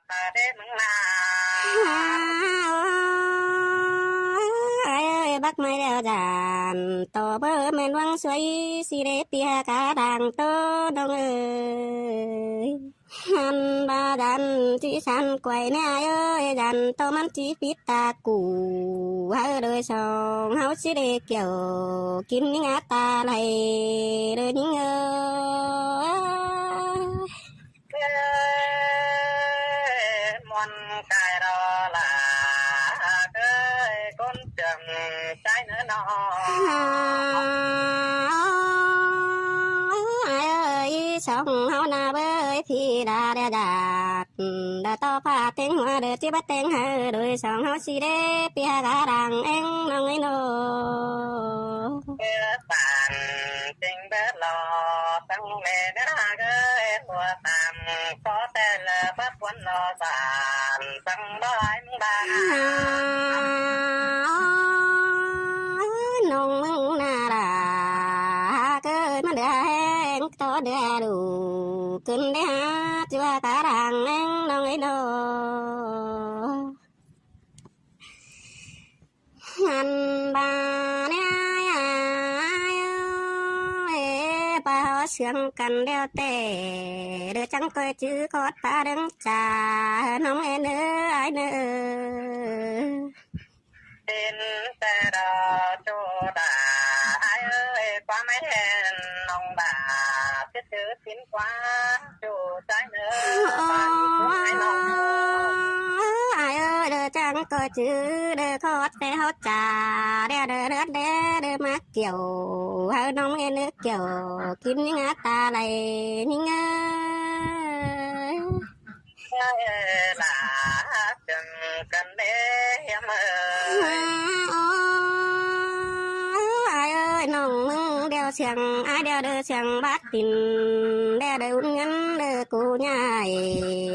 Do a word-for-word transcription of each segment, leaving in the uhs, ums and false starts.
Ai ơi, bác mai đeo dàn, tổ bơ men vắng xuôi, si đê pia cá đang tô đông ơi. Hăn ba dàn, chỉ săn quay nè ai ơi, dàn tô mắn chỉ phít ta củ, hơ đôi song, háo si đê kiểu, kín những á ta lầy, đôi những ơi. Muôn cài đó là cái con trường trái nữa nó. Ai ơi, sống háo na bơi thì đã đe dạt. Đã to pha tiếng hoa đờ chỉ bắt tiếng hơ đôi sống háo si đê pia gà đang eng nong ấy nô. Bản chính bớt lo tăng mê cái là cái hùa tạm có tên là bớt cuốn lo sản tăng bớt anh ba. Nông mưng na ra ha cơ mà đa heng to đa đủ cưng đa ha chua cá đang eng nông ấy nô. Hăn ba nè ai ơi, ba hó sướng căn đeo tê, đứa trắng coi chữ cót ba đứng trà, nóng em ơi ai nữa. Tin tê đò chu đà ai ơi, qua mấy hên nông bà, biết chữ tin qua. Ai ơi, đơ chăng coi chữ, đơ khót tê hót chà, đe đơ đớt đe, đơ mắc kiểu, hơ nông em nước kiểu, kín những á ta lầy, những ơi. Ai ơi, nông mưng đeo xiềng, ai đeo đơ xiềng bát tin, đeo đơ ún ngắn đơ cú nhai,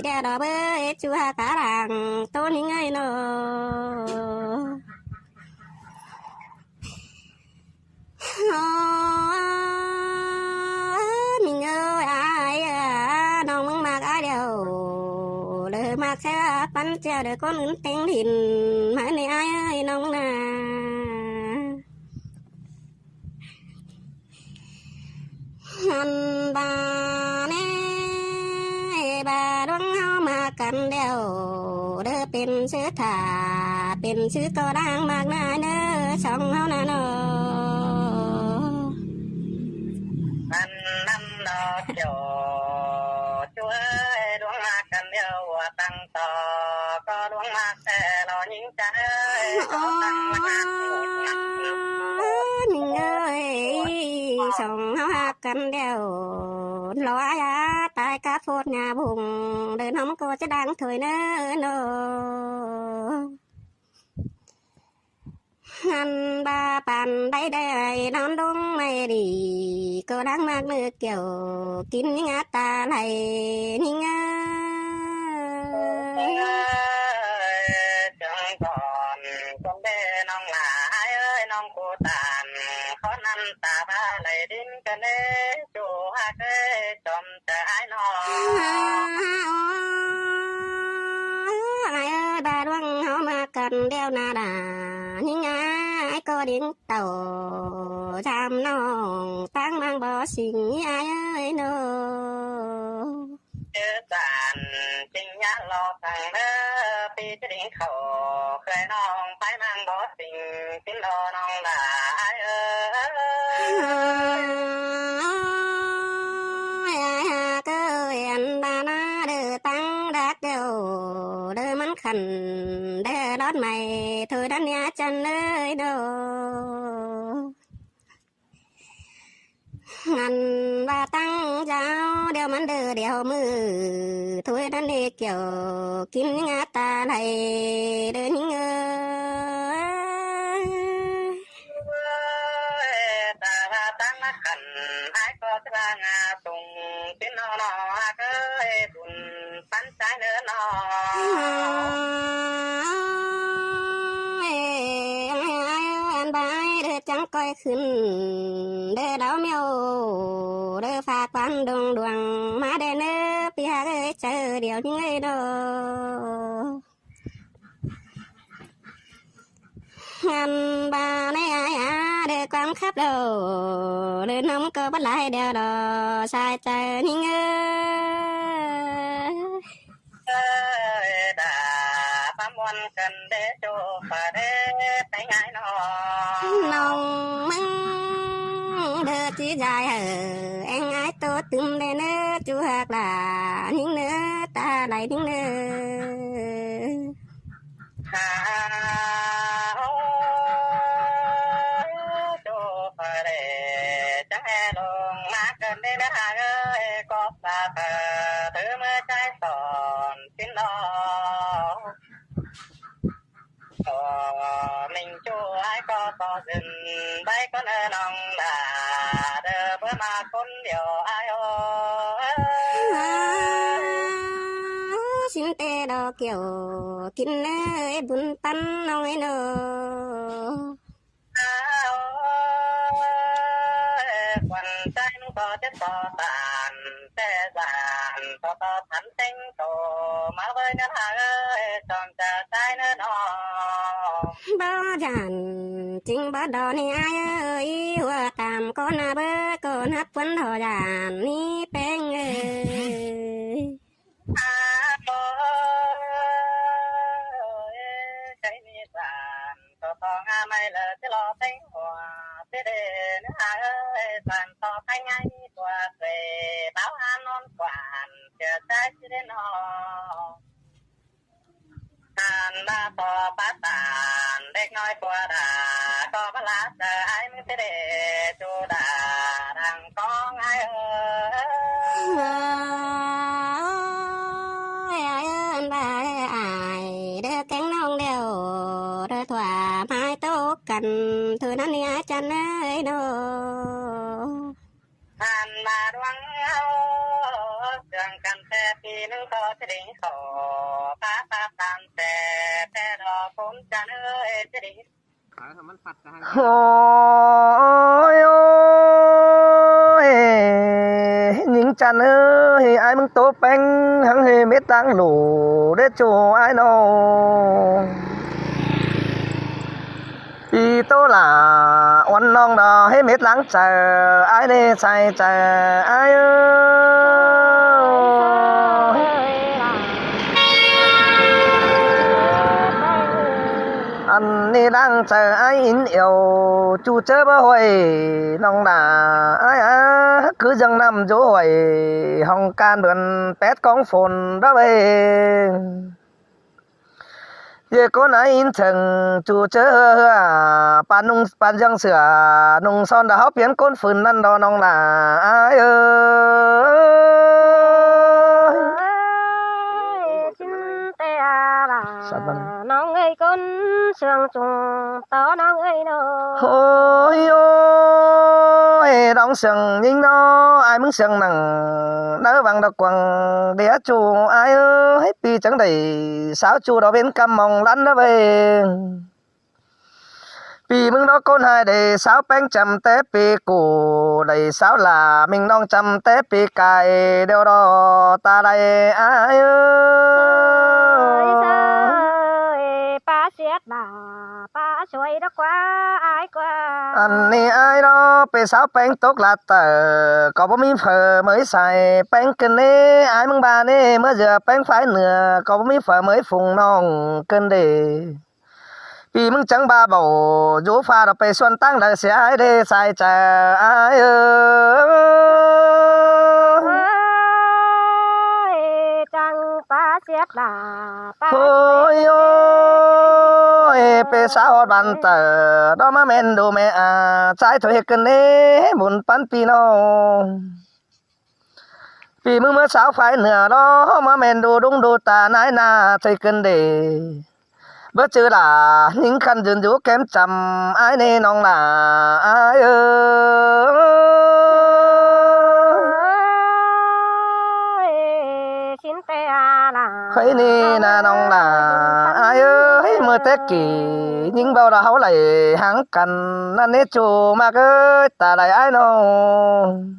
đeo đo bơi chua cá ràng, tôn hính ai nô. Ơ, mình ơi, ai, à, nông mưng mạc ai đeo, đơ mạc xe bắn treo đơ con ún têng đìn, mà này ai ơi, nông mưng nà. Hăn ba nè, ba đuống háo mạc căn đeo, đơ pên sư thả, pên sư có đang mạc nai nơ, song háo nà nô. Ăn năm nô kiểu, chúa đuống mạc căn đeo, ua tăng to, có đuống mạc xe lo nhính trái, có tăng mạc. Ơ, mình ơi, song háo hạc căn đeo, lo ai á, tai cá phốt nhà bùng, đơ nông cô chứ đang thôi nơ nô. Hăn ba pàn bay đai non đông mây đi, cô đang mạc nơ kiểu, kín những á ta lầy, những á. Ơi, chẳng còn, con bê nông là ai ơi, nông cô tàn, khó năn ta ba lầy đính cái nê, chủ hạc ơi, chọn Ai ơi, ba đuống háo mạc căn đeo nà đà, những ai có đính tàu, chăm nông, tăng mang bó sinh, ai ơi nô. Chớ tàn, chính nhã lo thằng đơ, pi chớ đính khẩu, khơi nông, phải mang bó sinh, tín lo nông là ai ơi. Ai ha cơ hên ba na đơ tăng đắc đeo, đơ mắn khăn, đơ đót mày, thôi đắn nhá chân ơi đô. Ngăn ba tăng giáo, đeo mắn đơ đeo mư, thôi đắn đi kiểu, kín những á ta lầy, đơ những ơi. Ơi, ta ba tăng mắn khăn, ai có ta ba ngà tùng, tín nó nó, ơi, bùn, bắn trái nữa nó. Ăn ba ai đơ chăng coi khửn, đơ đáo mèo, đơ pha quan đồng đuang, má đơ nơ, pi hạc ơi, chaư điêu ꞌnhính ơi đô. Ăn ba ꞌnị ai a, đảy ꞌquám khắp đô, đảy ꞌnọng ꞌcọ báu lai điêu đô, sai chaư ꞌnhính ơi. Ơi, đa bá ꞌmuôn căn đế ꞌchu phả đế têng ai ꞌnọng. ꞌNọng ꞌmứng đơ ꞌchí dai hảư, ꞌeng ai tô tứm đê ꞌnớ ꞌchu ꞌhặc đa ꞌnhính ꞌnớ, ta lai ꞌnhính ꞌnớ. Hả, ôi, ꞌchu phả đế chắng e lông ꞌmá căn đế ꞌnớ hả ơi, có ba phả thứ ꞌmưa chai son xin lo. Ơ, ꞌmính ꞌchu ai ꞌcọ ꞌtọ dưn, bái ꞌcốn ơ ꞌnọng đa, đơ báu ꞌmá ꞌcốn điêu ai ơ. Xin té đo kiẻo kin ơi, bun păn ꞌnọng ơi ꞌnớ. Quan sai ꞌmứng ꞌcọ chết ꞌcọ tản, té dản ꞌcọ ꞌtọ thắn têng tô, ꞌmá ꞌvới ꞌnớ hả ơi, chọn cha sai ꞌnớ ꞌnọng. Báu dản chính báu đo ꞌnị ai ơi, ꞌhua tam ꞌcốn ꞌna báu ꞌcốn hắp ꞌquán đo dản ꞌnị ꞌpéng ơi. À, ôi, cái mi dản ꞌcọ ꞌtọ ngá mai lơ ꞌchí lo têng hua, ꞌchí đê ꞌnớ hả ơi, dản ꞌcọ têng ai ꞌnị tua tuê, báu ăn ꞌnón quản, sia sai ꞌchí đê ꞌnọng. Ăn ba ꞌcọ bá tản, đếc ꞌnọi ꞌpưa đa, ꞌcọ báu ꞌlạ chaư ai ꞌmứng ꞌchí đê, ꞌchu đa, đang ꞌcóng ai ơi. Ôi, ai ơi, ăn ba ơi, ai, đơ kéng ꞌnọng điêu, đơ thuả mai tốc căn, thứ ꞌnặn ꞌnị ai chăn ơi đô. Ăn ba đuang áo, sương căn xe phi ꞌnưng ꞌcọ ꞌchí đính khổ, phá phá tan xe, xe đo cốn chăn ơi, ꞌchí đính. Ôi, ôi, ôi, ꞌnhính chăn ơi, ai ꞌmứng tô ꞌpéng, hắng hê mết ꞌtáng lủ, đế ꞌchu ai ꞌnọng. ꞌPi tô lả, uôn ꞌnọng đo, hê mết ꞌláng chaư, ai đê sai chaư, ai ơi. Ăn ꞌnị ꞌláng chaư ai ín iêu, ꞌchu ꞌchớ báu ꞌhuội, ꞌnọng đa, ai a, cứ dâng ꞌnặm dú ꞌhuội, hong can bươn pét cóng phôn đó ꞌvạy. ꞌDê ꞌcốn ai ín chơng, ꞌchu ꞌchớ ꞌhưa ꞌhưa, păn ꞌnung, păn dâng sửa, ꞌnung son đa ꞌháu piến ꞌcốn phưn ꞌnặn đo ꞌnọng đa, ai ơi. Ôi, xin té a đa. Sắp bắn. ꞌNọng ơi ꞌcốn sương chung tó ꞌnọng ơi ꞌnớ. Ôi, ôi, đong sương ꞌnhính ꞌnớ, ai ꞌmứng sương nẳng, đaư văng đo quăng, đĩa ꞌchu ai ơi, ꞌpi chắng đảy, sáo ꞌchu đo bến căm mong lắn đó ꞌvạy. ꞌPi ꞌmứng đó ꞌcốn hai đảy, sáo ꞌpéng chăm té pi củ, đảy sáo lả, ꞌmính ꞌnọng chăm té pi cai, điêu đo ta đảy ai ơi. Ôi, ơi, pá siết đa. Pá suối đó ꞌquá, ai ꞌquá. Ăn ꞌnị ai đó, pê sáo ꞌpéng tốc lạt tở, ꞌcọ báu ꞌmí phở ꞌmới sai, ꞌpéng kin ꞌnị, ai ꞌmứng ba ꞌnị, ꞌmưa dưa ꞌpéng phái nưa, ꞌcọ báu ꞌmí phở ꞌmới phung ꞌnọng kin đê. ꞌPi ꞌmứng chắng ba bổ, dú pha đó pê suôn ꞌtáng đaư sia ai đê sai chaư, ai ơi. Ôi, chắng pá siết đa. Ôi, ôi, pê sáo ꞌhọt ban tở, đó ꞌmá ꞌmen đu ꞌme a, ꞌchái thôi kin ꞌnị, bun păn ꞌpi ꞌnọng. ꞌPi ꞌmứng ꞌmưa sáo phái nưa đó, ꞌmá ꞌmen đu đúng đu ta nái na, thôi kin đê. Báu chứ đa, ꞌnhính khăn dưn dú kém chăm, ai ꞌnị ꞌnọng đa, ai ơi. Ôi, xin té a đa. Khuây ꞌnị ꞌna ꞌnọng đa, ai ơi, ꞌmưa té kỉ, ꞌnhính báu đa ꞌháu đảy háng căn, ꞌnặn ꞌnị ꞌchu ꞌmặc ơi, ta đảy ai ꞌnọng.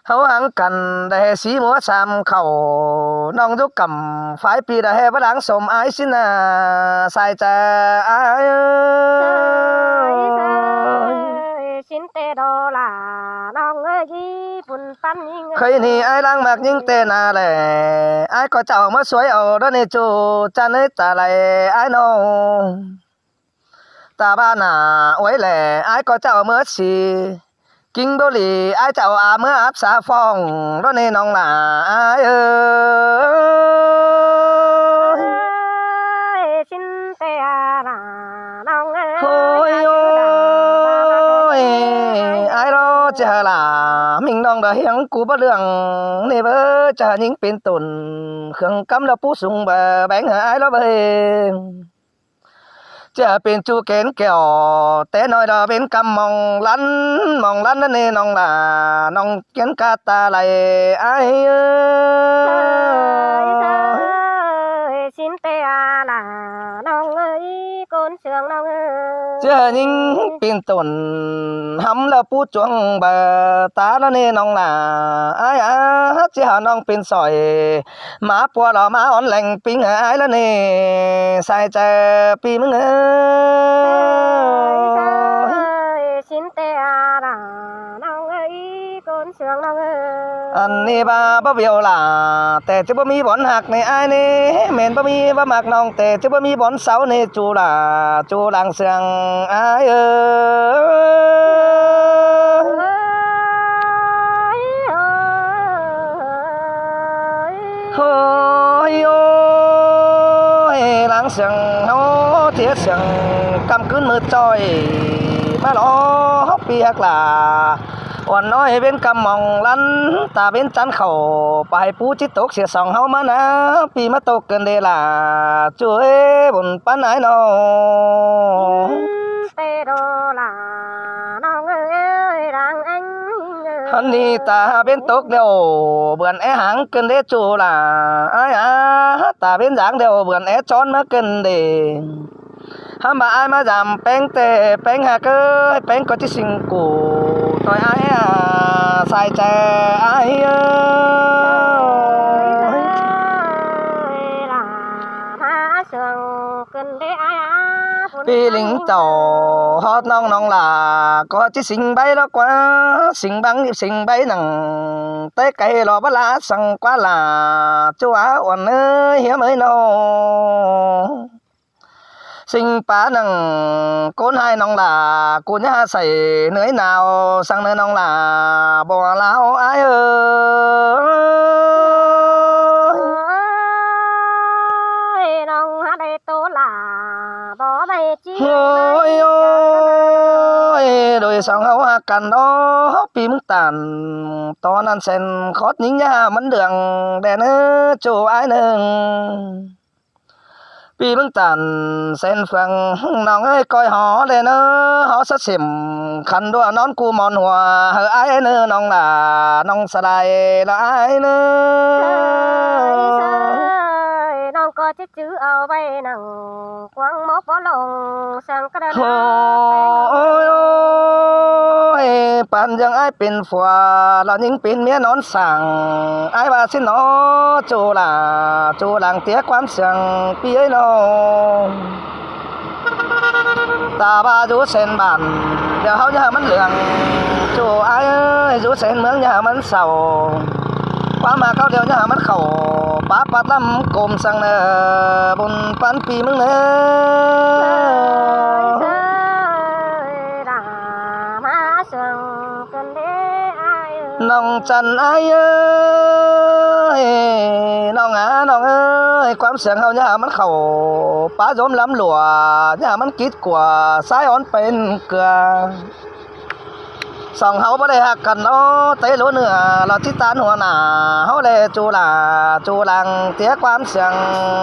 ꞌháu háng căn đảy ꞌhế sí ꞌmứa sam khảu, ꞌnọng dú căm phái pi đảy ꞌhế báu láng sôm ải ꞌsịn ꞌnớ, sai chaư ải ơi. ꞌSịn té đó là ꞌnọng ơi, ꞌpứng ꞌpắn ꞌnhính ơi. Khói ꞌnị ải láng ꞌmặc ꞌnhính té ꞌnớ ꞌlẹ, ải ꞌcọ chảu ꞌmứa suối au đó ꞌnị ꞌchu ꞌchăn ới ta lai ải ꞌnọng. Ta ꞌva nả ꞌuối ꞌlẹ, ải ꞌcọ chảu ꞌmứa sí. Kinh báu đi, ải chảu a ꞌmứa áp sa phóng, đó ꞌnị ꞌnọng lả ải ơi. Ơi, ꞌsịn té a là ꞌnọng ơi. Ôi ôi, ải đó ꞌchí hả lả, ꞌmính ꞌnọng đa hiếng ꞌcú báu lương, ꞌnị báu ꞌchí hả ꞌnhính pên tủn, khương cắm đa pú sung báu béng hả ải đó báu. ꞌChí pên ꞌchu kén kẻo, té ꞌnọi đa bến căm mong lăn, mong lăn ꞌnớ ꞌnị ꞌnọng lả, ꞌnọng kén ca ta lai ải ơi. Ơi, ꞌsịn té a là ꞌnọng ơi, ꞌcốn sương ꞌnọng ơi. ꞌChí ꞌnhính pên tủn, hăm ꞌlạ pú chuông báu ta ꞌnớ ꞌnị ꞌnọng lả ải a, ꞌchí hả ꞌnọng pên sỏi. Má pua lo má ón leng ꞌpính hả ải ꞌlạ ꞌnị, sai chaư pi ꞌmứng ơi. Ơi, ꞌsịn té a là ꞌnọng ơi, ꞌcốn sương ꞌnọng ơi. Ăn ꞌnị ꞌva báu biêu lả, té ꞌchí báu ꞌmí bón ꞌhặc ꞌnị ải ꞌnị, mên báu ꞌmí báu ꞌmặc ꞌnọng, té ꞌchí báu ꞌmí bón sáu ꞌnị ꞌchu lả, ꞌchu lăng sương ải ơi. Ôi ôi, lăng sương ꞌháu thiế sương căm ꞌcứn ꞌmự ꞌchoi, ꞌmá lo ꞌháu pi ꞌhặc lả. Uôn ꞌnọi bến căm mong lăn, ta bến chăn khảu, pay pú chít tốc sia song ꞌháu ꞌmá ná, pi ꞌmá tốc cơn đê lả, ꞌchu ơi, bun ꞌpắn ải ꞌnọng. Té đó là ꞌnọng ơi, đang anh ơi. Hăn đi ta bến tốc điêu, bươn é háng cơn đê ꞌchu lả ải a, ta bến dáng điêu, bươn é chón ꞌmá cơn đê. Hăm ꞌva ải ꞌmá dăm ꞌpéng té ꞌpéng ꞌhặc ơi, ꞌpéng ꞌcọ ꞌchí sính ꞌcụ, ꞌtoi ải a, sai chaư ải ơi. Pi ꞌlính chảu ꞌhọt ꞌnọng ꞌnọng lả, ꞌcọ ꞌchí sính báy lo ꞌquá, sính băng sính báy nẳng té cay lo báu lả săng ꞌquá lả, ꞌchu a uôn ơi, hiêm ơi ꞌnọng. Sính pá nẳng ꞌcốn ꞌhại ꞌnọng lả, ꞌcốn ꞌnhá sảy ꞌnưới nao săng ꞌnớ ꞌnọng lả, báu láo ải ơi. Ôi, ꞌnọng hả đảy tô lả, báu đảy chi. Ôi ôi, đôi song ꞌháu ꞌhặc căn đó, pi ꞌmứng tản, tó ꞌnặn sen khót ꞌnhính ꞌnhá ꞌmắn đường đen ớ, ꞌchu ải ꞌnưng. Pi ꞌmứng tản sen phường ꞌnọng ơi, ꞌcoi hó đen ớ, hó sắt sỉm khăn đua nón cu mòn hùa, hơ ải ꞌnớ ꞌnọng lả, ꞌnọng sa lai lo ải ꞌnớ. Ơi, ơi, ꞌnọng ꞌcọ chít chứ au ꞌvạy nẳng quăng mốc bó lông sang cà đà. Ôi ôi, păn ꞌdương ải pên phua, lo ꞌnhính pên ꞌmía nón sảng, ải ꞌva ꞌsịn ꞌnớ, ꞌchu lả, ꞌchu lăng tía ꞌquám sương pi ơi ꞌnọng. Ta ꞌva dú sen bản, điêu ꞌháu ꞌnhá hả ꞌmắn lương, ꞌchu ải ơi, dú sen ꞌmướng ꞌnhá hả ꞌmắn sau. ꞌQuám ꞌmá ꞌcáu điêu ꞌnhá hả ꞌmắn khảu, pá pát ꞌlắm côm săng ꞌnớ, bun ꞌpắn pi ꞌmứng ꞌnớ. ꞌNọng chăn ải ơi, ꞌnọng a ꞌnọng ơi, ꞌquám sương ꞌháu ꞌnhá hả ꞌmắn khảu, pá dốm lắm lủa, ꞌnhá hả ꞌmắn kít cua, sái ón pên cưa. Song ꞌháu báu đảy ꞌhặc căn lo, té lố nưa lo ꞌchí tán hua nả ꞌháu ꞌlẹ, ꞌchu lả, ꞌchu lăng tía ꞌquám sương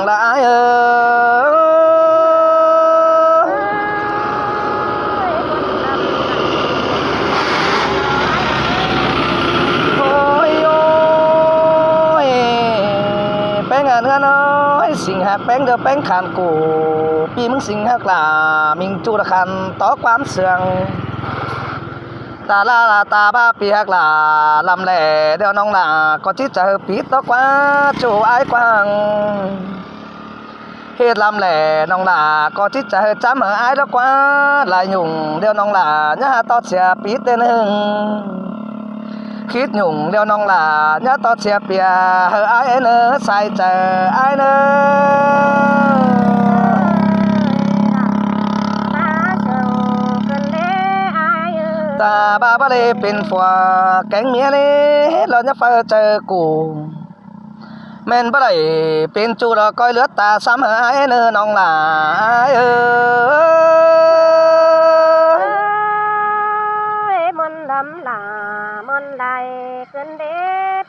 lo ải ơi. Ôi ôi, ꞌpéng a ꞌnứa ꞌnọi, sính ꞌhặc ꞌpéng ꞌlẹo ꞌpéng khăn ꞌcụ, pi ꞌmứng sính ꞌhặc lả, ꞌmính ꞌchu lả khăn tó ꞌquám sương. Ta la la ta ba pi ꞌhặc lả, ꞌlắm ꞌlẹ ꞌlẹo ꞌnọng lả ꞌcọ ꞌchí chaư pít tó ꞌquá ꞌchu ải ꞌquáng. ꞌHệt ꞌlắm ꞌlẹ ꞌnọng lả ꞌcọ ꞌchí chaư chám hảư ải tó ꞌquá. Lai nhủng ꞌlẹo ꞌnọng lả ꞌnhá ꞌhọt tó sia pít ꞌtếng ꞌnưng. Khít nhủng ꞌlẹo ꞌnọng lả ꞌnhá ꞌhọt tó sia pía hảư ải ꞌnớ, sai chaư ải ꞌnớ. Ta ba báu đảy pên phua kéng ꞌmía ꞌlế, ꞌlẹo ꞌnhá ꞌpưa chaư củ. ꞌMen báu đảy pên ꞌchu ꞌlẹo ꞌcoi ꞌlứa ta sắm hảư ải ꞌnớ ꞌnọng lả ải ơi.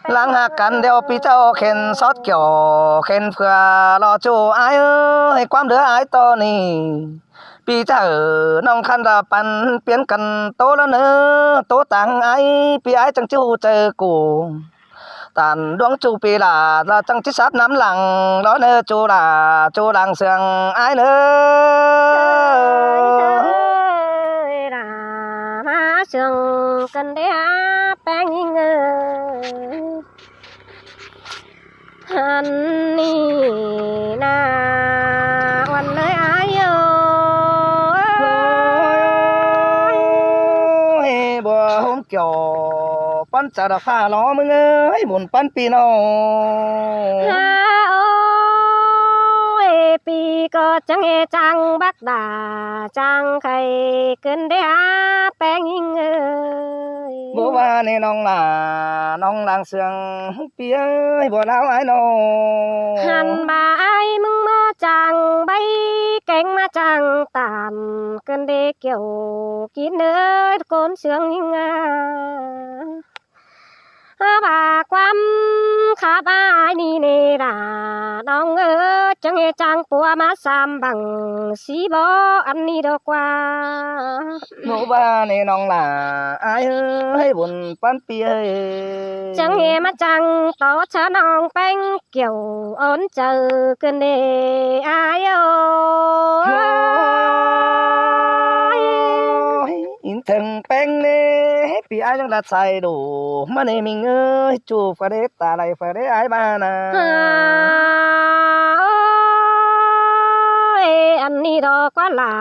Lăng ꞌhặc căn ꞌlẹo ꞌpi ꞌchạu khén sót kiẻo khén phưa ꞌló ꞌchu ải ơi, ꞌquám đứa ải ꞌto ꞌnị. ꞌPi ꞌchạư ꞌnọng khăn ta păn piến căn ꞌtố ꞌlớ ꞌnớ, ꞌtố tang ải, ꞌpi ải chắng ꞌchí ꞌhụ chaư củ. Tản ꞌluống ꞌchu ꞌpi lả, ꞌlẹo chắng ꞌchí sắp nắm lăng ꞌló ꞌnớ ꞌchu lả, ꞌchu lăng sương ải ꞌnớ. Lả ꞌmá sương căn đé ꞌpéng ꞌnhính ơi. Ăn ꞌnị ꞌna uôn ới ải ơi. Ôi, bua hôm kiẻo pắn chaư đa pha lo ꞌmứng ơi, bun pắn ꞌpi ꞌnọng. Ha ơi, ꞌpi ꞌcọ chắng ê chắng bác đa chắng khay căn đé ꞌpéng ꞌnhính ơi. Bố ba ꞌnị ꞌnọng lả, ꞌnọng lăng sương ꞌpi ơi, bua ꞌláo ải ꞌnọng. Hăn ba ải ꞌmứng ꞌmá chắng báy kéng ꞌmá chắng tản căn đé kiẻo kín ꞌnớ ꞌcốn sương ꞌnhính a. Ba ꞌquám khắp ải ꞌnị ꞌnị lả ꞌnọng ơi, chắng ê chắng pua ꞌmá sam băng sí bó ăn ꞌnị ꞌlẹo ꞌquá. Bố ba ꞌnị ꞌnọng lả ải ơi, bun pắn ꞌpi ơi. Chắng ê ꞌmá chắng tó ꞌchớ ꞌnọng ꞌpéng kiẻo ón chaư căn đé ải ơi. Ôi, ín thơng ꞌpéng ꞌnị, ꞌpi ải chắng đa sai đu ꞌmá ꞌnị ꞌminh ơi, ꞌchu pha đé ta lai pha đé ải ba ꞌna. Ha ơi, ăn ꞌnị ꞌlẹo ꞌquá lả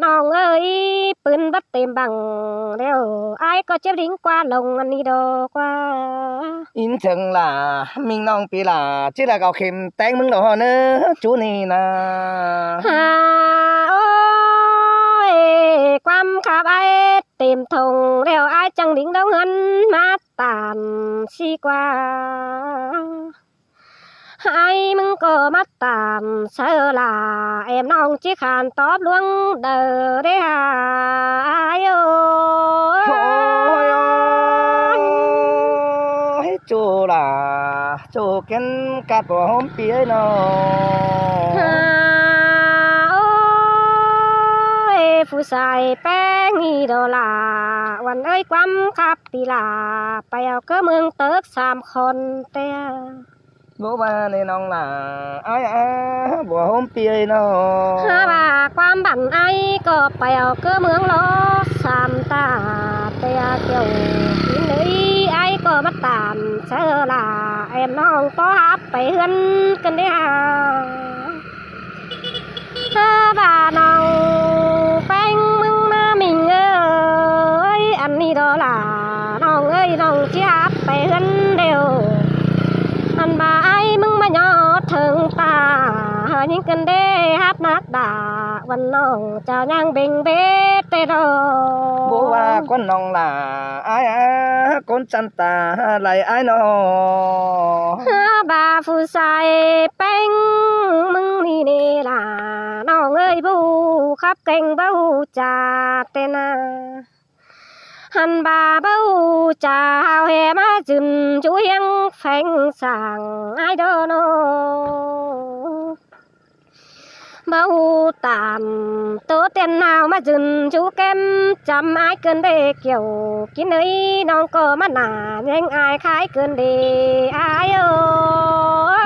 ꞌnọng ơi, pưn bớt têm băng ꞌlẹo ải ꞌcọ chếp đính ꞌquá lông ăn ꞌnị ꞌlẹo ꞌquá. Ín thơng lả ꞌminh ꞌnọng ꞌpi lả, ꞌchí lả au khêm téng ꞌmứng ꞌlẹo ꞌnớ, ꞌchu ꞌnị ꞌna. Ha ơi, ꞌquám khắp ải têm thông ꞌlẹo ải chắng đính đóng hăn ꞌmá tản sí ꞌquá. Ải ꞌmứng ꞌcọ ꞌmá tản saư lả, êm ꞌnọng ꞌchí khăn tóp ꞌluống đaư đé ha ải ơi. Ôi, ôi, ôi, ꞌchu lả ꞌchu kén cát bua hôm ꞌpi ơi ꞌnọng. Ha ơi, phủ sai ꞌpéng ꞌnị ꞌlẹo lả, uôn ơi, ꞌquám khắp ꞌpi lả pay au ꞌcứ ꞌmướng tớc sam khôn ꞌtẹ. Bố ba ꞌnị ꞌnọng lả ải a, bua hôm ꞌpi ơi ꞌnọng. Ha ba ꞌquám băn ải ꞌcọ pay au ꞌcứ ꞌmướng ló sam ta ꞌtẹ kiẻo kín ơi, ải ꞌcọ ꞌmá tản saư lả, êm ꞌnọng tó hắp pay ꞌhướn căn đé ha. Ha ba ꞌnọng ꞌpéng ꞌmứng ꞌna ꞌminh ơi, ăn ꞌnị ꞌlẹo lả ꞌnọng ơi, ꞌnọng ꞌchí hắp pay ꞌhướn ꞌlẹo. Ăn ba ải ꞌmứng ꞌmá ꞌnhó thơng ta, hơ ꞌnhính căn đé hắp nát đa, uôn ꞌnọng chao ꞌnhắng bêng bết ꞌtẹ ꞌlẹo. Bố ba ꞌcốn ꞌnọng lả ải a, ꞌcốn chăn ta lai ải ꞌnọng. Ha ba phủ sai ꞌpéng ꞌmứng ꞌnị ꞌnị lả ꞌnọng ơi, báu khắp kéng báu cha ꞌtẹ ꞌna. Hăn ba báu cha hảư ꞌhê ꞌmá dứn dú hiêng pheng sang ải đô ꞌnọ. Báu tản tô tiên hảư ꞌmá dứn dú kém chăm ải căn đé kiẻo kín ơi, ꞌnọng ꞌcọ ꞌmá nả ꞌnhính ải khai căn đé ải ơi.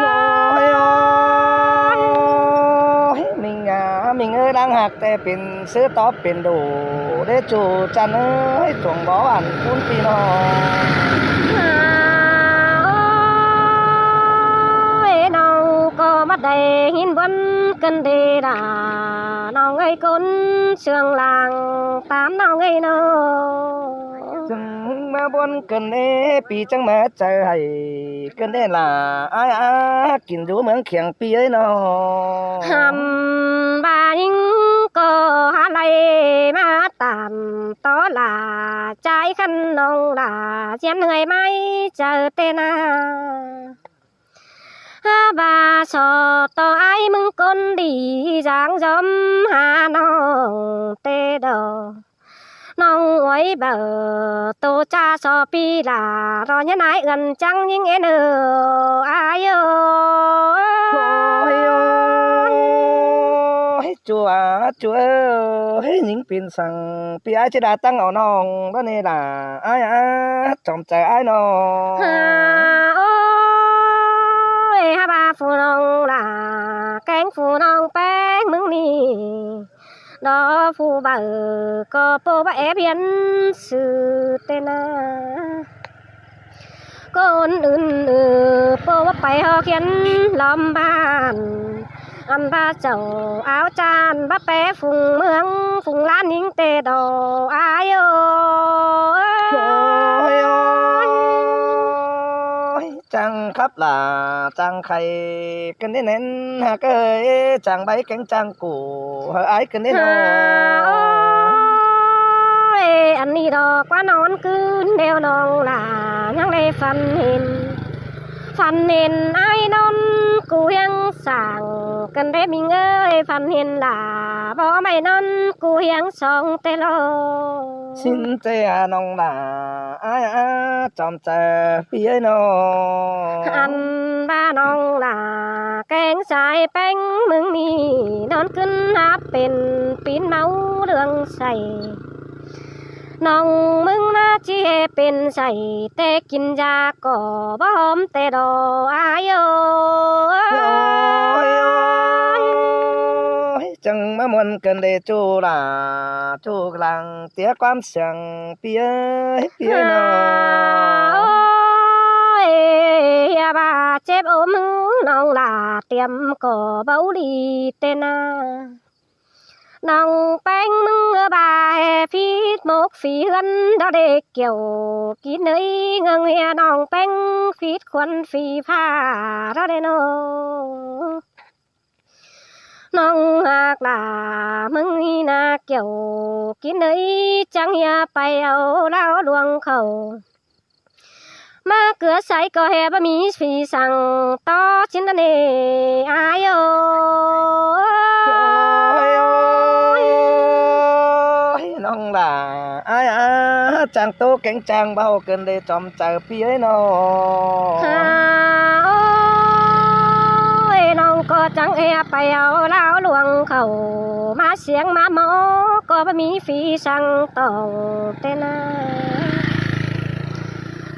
Ôi, ôi, ôi, ꞌminh a, ꞌminh ơi, ꞌTan ꞌhặc ꞌtẹ pên ꞌsứ tóp pên đu, đé ꞌchu ꞌchăn ới, chuông bók ăn ꞌcốn ꞌpi ꞌnọng. Ơi, ꞌnọng ꞌcọ ꞌmá đảy ꞌhịn ꞌbuôn ꞌcợn đê đa, ꞌnọng ơi, ꞌcốn ꞌsướng lăng ꞌtan ꞌnọng ơi ꞌnớ. Chắng ꞌmá ꞌbuôn ꞌcợn đê, ꞌpi chắng ꞌmá chaư hảy ꞌcợn đê lả, ải ải kin dú ꞌmướng Khiêng ꞌpi ới ꞌnớ. Hăm ꞌva ꞌnhính ꞌcọ hák đảy ꞌmá tản tó lả, ꞌchái khăn ꞌnọng lả ꞌdiến ꞌhới ꞌmái chaư ꞌtẹ ꞌna. Hák ꞌva so ꞌto ải ꞌmướng ꞌcốn đi, dáng dóm hák ꞌnọng ꞌtẹ đo. ꞌNọng ơi, báu tô ꞌchạ so ꞌpi lả, ꞌto ꞌnhá ải ưn chắng ꞌnhính ên ơ, ải ơi. Ôi ôi, ꞌchu a, ꞌchu ơi, ꞌnhính pên săng ꞌpi ải ꞌchí đa ꞌtáng au ꞌnọng ꞌnớ ꞌnị lả, ải ải, chom chaư ải ꞌnớ. Hả, ôi, hák ꞌva phủ ꞌnọng lả kéng phủ ꞌnọng ꞌpéng ꞌmướng ꞌnị. Đó phủ báu ꞌcọ ꞌpộ báu é ꞌviến sư ꞌtẹ ꞌna. ꞌCốn ứn ư ꞌpộ báu pay ꞌhọt ꞌhiến lom bản. Ăn ꞌva chảu áo chan báu pé phung ꞌmướng phung ꞌlán ꞌnhính ꞌtẹ đo, ải ơi. Ôi ôi, chắng khắp lả, chắng khay ꞌcợn đê ꞌnén ꞌhặc ơi, chắng báu kéng chắng củ, hảư ải ꞌcợn đê ꞌnớ. Hả, ôi, ăn ꞌnị đo ꞌquá ꞌnón ꞌcứn ꞌlẹo ꞌnọng lả, ꞌnhắng đảy phăn hên. Phăn hên ải ꞌnón ꞌcú hiếng sảng, ꞌcợn đê ꞌmính ơi, phăn hên lả, báu ꞌmạy ꞌnón ꞌcú hiếng song ꞌtẹ lo. Sính ꞌtẹ ꞌnọng lả, ải ải, chom chaư ꞌpi ới ꞌnớ. Ăn ꞌva ꞌnọng lả kéng sai ꞌpéng ꞌmướng ꞌnị, ꞌnón ꞌcứn hák pên pín máu ꞌlương say. ꞌNọng ꞌmướng ꞌná ꞌchí ꞌhế pên say, ꞌtẹ kin da ꞌcọ báu hóm ꞌtẹ đo, ải ơi. Ôi ôi, chắng ꞌmá ꞌmuôn ꞌcợn đê ꞌchu lả, ꞌchu lăng ꞌtiế ꞌquám siêng ꞌpi ới, ꞌpi ới ꞌnớ. Hả, ôi, ꞌhia ꞌva chếp ốm ꞌnọng lả tiêm ꞌcọ báu đi ꞌtẹ ꞌna. ꞌNọng ꞌpéng ꞌmướng ꞌva ꞌhế phít mốc phi ꞌhướn, đó đê kiẻo kin ới, ꞌngớng ꞌhia ꞌnọng ꞌpéng phít khuôn phi pha, đó đê ꞌnớ. ꞌNọng ꞌhặc lả ꞌmướng ꞌnị ꞌna kiẻo kin ới, chắng ꞌhia pay au ꞌláo ꞌluống khảu. ꞌMá ꞌcứa sáy ꞌcọ ꞌhế báu ꞌmí phi săng tó sính ꞌnớ ꞌnị, ải ơi. Ôi ôi, ꞌnọng lả, ải ải, chắng ꞌtố kéng chắng báu ꞌcợn đê chom chaư ꞌpi ới ꞌnớ. Hả, ôi, ꞌnọng ꞌcọ chắng ꞌhế pay au ꞌláo ꞌluống khảu, ꞌmá siêng ꞌmá ꞌmo ꞌcọ báu ꞌmí phi săng tỏng ꞌtẹ ꞌna.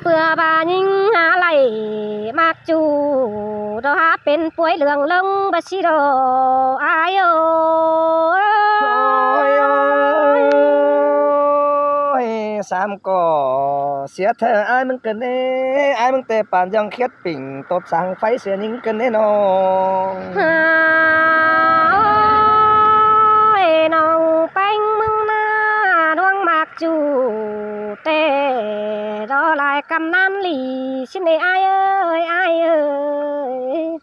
ꞌPưa ꞌva ꞌnhính hák đảy ꞌmặc ꞌchu, đó hák pên puối ꞌlương ꞌlống báu sí đo, ải ơi. Ôi ôi, sam ꞌcọ sia ꞌtẹ ải ꞌmướng ꞌcợn ꞌnị, ải ꞌmướng ꞌtẹ păn ꞌdọn khiết pinh tốp săng pháy sia ꞌnhính ꞌcợn ꞌnị ꞌnớ. Hả, ôi, ꞌnọng ꞌpéng ꞌmướng ꞌná ꞌluống ꞌmặc ꞌchu ꞌtẹ, đó lai ꞌcắm ꞌnán ꞌli sính ꞌnị, ải ơi, ải ơi.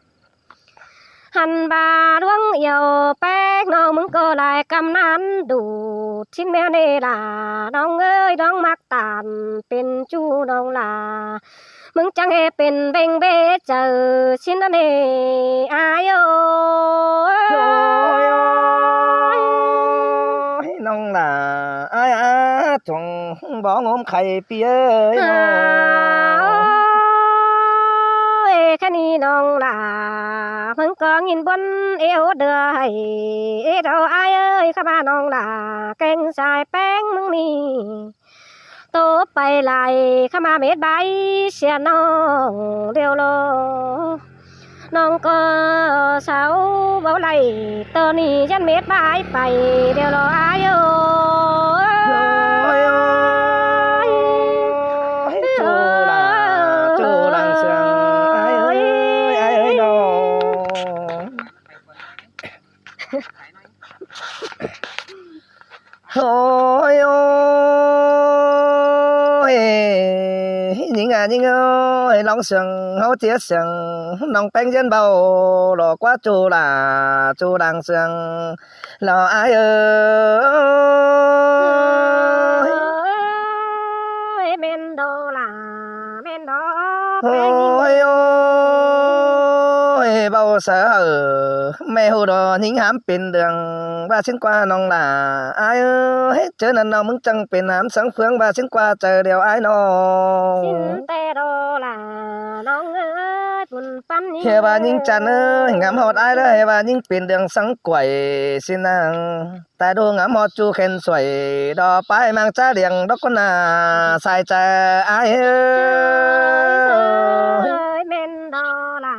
Hăn ꞌva ꞌluống iêu ꞌpéng ꞌnọng ꞌmướng ꞌcọ lai ꞌcắm ꞌnán đu sính ꞌnéo ꞌnị lả, ꞌnọng ơi, ꞌluống ꞌmặc tản pên ꞌchu ꞌnọng lả. ꞌMướng chắng ꞌhế pên ꞌveng bế chaư sính ꞌnớ ꞌnị, ải ơi. Ôi, ꞌnọng lả, ải ải, chuông bók ꞌngốm khay ꞌpi ới ꞌnớ. Hả, ôi, ꞌkhạy ꞌnị ꞌnọng lả, ꞌmướng ꞌcọ ꞌnghín ꞌbuôn ꞌiêu đưa hảy, ê đó ải ơi, ꞌkhạy ꞌva ꞌnọng lả kéng sai ꞌpéng ꞌmướng ꞌnị. Tô pay lai ꞌkhạy ꞌva mết bái sia ꞌnọng ꞌlẹo lo. ꞌNọng ꞌcọ sau báu Đảy tơ ꞌnị ꞌdệt mết bái pay đeo lo ải ơi. Ôi, ôi, ôi, chú là, chú lăng sương, ải ơi, ải ơi, đâu. Ôi, ôi, ꞌnhính à, ꞌnhính ơi, ꞌlóng sương, ꞌháu ꞌchí sương, ꞌnọng ꞌpéng ꞌdiến báu, lo ꞌquá ꞌchu là, ꞌchu đang sương, lo ải ơi. Ôi, ꞌmen đó là, ꞌmen đó, ꞌpéng ꞌnhính. Ôi, ôi, báu sớ hảư, ꞌme ꞌhụ đó ꞌnhính hám pên đường, ꞌva ꞌsịn ꞌquá ꞌnọng là, ải ơi, ꞌchớ ꞌnặn ꞌnọng ꞌmứng chắng pên hám sáng phướng, ꞌva ꞌsịn ꞌquá chaư đeo ải ꞌnọ. ꞌSịn ꞌtẹ đó là ꞌnọng ơi, bun ꞌpắn ꞌnhính. ꞌHê ꞌva ꞌnhính chăn ơi, ngắm ꞌhọt ải ꞌlớ, ꞌhê ꞌva ꞌnhính pên đường sáng quảy, ꞌsịn ꞌnăng. Ta ꞌdu ngắm ꞌhọt ꞌchu khen suối, đó pái ꞌmáng ꞌchá điêng, đó ꞌcốn nả, sai chaư ải ơi. Ôi, ꞌmen đó là,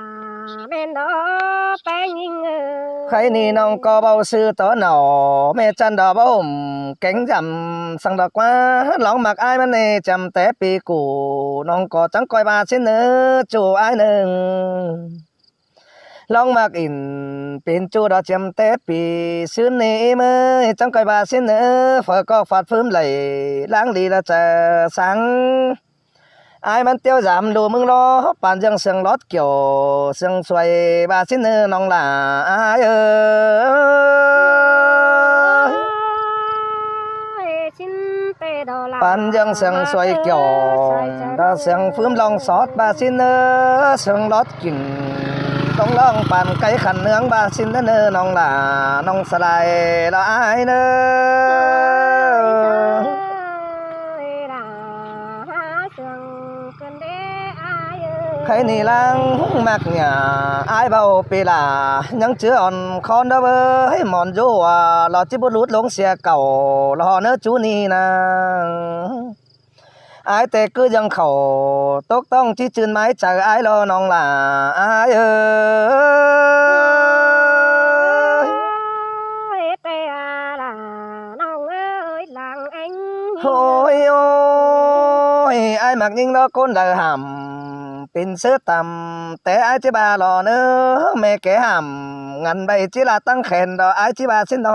ꞌmen đó, ꞌpéng ꞌnhính ơi. Khay ꞌnị ꞌnọng ꞌcọ báu sư tó nỏ, ꞌme chăn đó báu ôm, kéng dăm, săng đó ꞌquá, ꞌlóng ꞌmặc ải ꞌmắn ꞌnị, chăm té pi củ, ꞌnọng ꞌcọ chắng ꞌcoi ꞌva ꞌsịn ꞌnớ, ꞌchu ải ꞌnưng. ꞌLóng ꞌmặc ỉn pên ꞌchu đó chiêm té pi, ꞌsứn ꞌnị ꞌmí chắng ꞌcoi ꞌva ꞌsịn ꞌnớ, phở ꞌcọ phạt phứm đảy, ꞌláng đi là chaư sáng. Ải ꞌmắn ꞌtiếu dăm ꞌlụk ꞌmứng ꞌló, păn ꞌdương sương lót kiẻo, sương suối ꞌva ꞌsịn ꞌnớ ꞌnọng là, ải ơi. Ôi, ꞌchí Păn ꞌdương sương suối kiẻo, đó sương phứm ꞌlóng sót ꞌva ꞌsịn ꞌnớ, sương lót kin, ꞌlóng ꞌlóng păn cáy khăn ꞌnướng ꞌva ꞌsịn ꞌnớ ꞌnớ ꞌnọng là, ꞌnọng sa lai lo ải ꞌnớ. Khay ꞌnị ꞌláng ꞌmặc ꞌnhá, ải báu pi là, ꞌnhắng chứ ón khón đó bơ, ꞌhế mon dú ꞌva, lo ꞌchí bút lút ꞌluống sia cảu, lo ꞌnớ ꞌchu ꞌnị ꞌnăng. Ải té ꞌcứ ꞌdương khảu, tốc ꞌtóng ꞌchí ꞌchưn ꞌmái chaư ải lo ꞌnọng là, ải ơi. Ôi, ôi, ôi, ải ꞌmặc ꞌnhính đó ꞌcốn đaư hảm, pên ꞌsớ tăm, té ải ꞌchí ꞌva lo ꞌnớ, ꞌme ké hảm, ngăn ꞌvạy ꞌchí là ꞌtáng khen đó ải ꞌchí ꞌva ꞌsịn đó.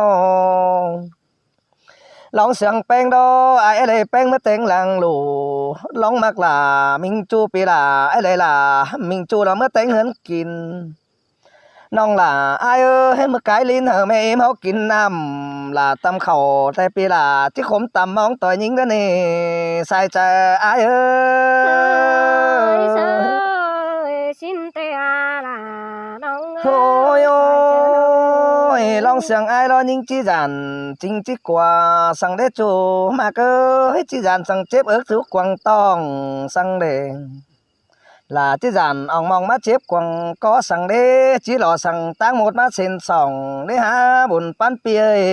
ꞌLóng sương ꞌpéng đó, ải ꞌlế ꞌpéng ꞌmá téng lăng lủ. ꞌLóng ꞌmặc là, ꞌminh ꞌchu pi là, ải ꞌlế là, ꞌminh ꞌchu là ꞌmá téng ꞌhướn kin. ꞌNọng là, ải ơi, ꞌhế ꞌmá cai ꞌlính hảư ꞌme ím ꞌháu kin ꞌnặm, là tăm khảu, té pi là, ꞌchí khốm tăm ꞌmóng ꞌtoi ꞌnhính đó ꞌnị, sai chaư, ải ơi. Ôi, ôi, ꞌlóng sương ải lo ꞌnhính ꞌchí dản, chính ꞌchí ꞌquá, săng đế ꞌchu, ꞌmặc ơi, ꞌchí dản săng chếp ớc sú quăng ꞌtóng, săng đế. Là ꞌchí dản ỏng ꞌmọng ꞌmá chếp quăng có săng đế, ꞌchí lo săng ꞌtáng ꞌmột ꞌmá sên sỏng, đế hák bun ꞌpắn pi ơi.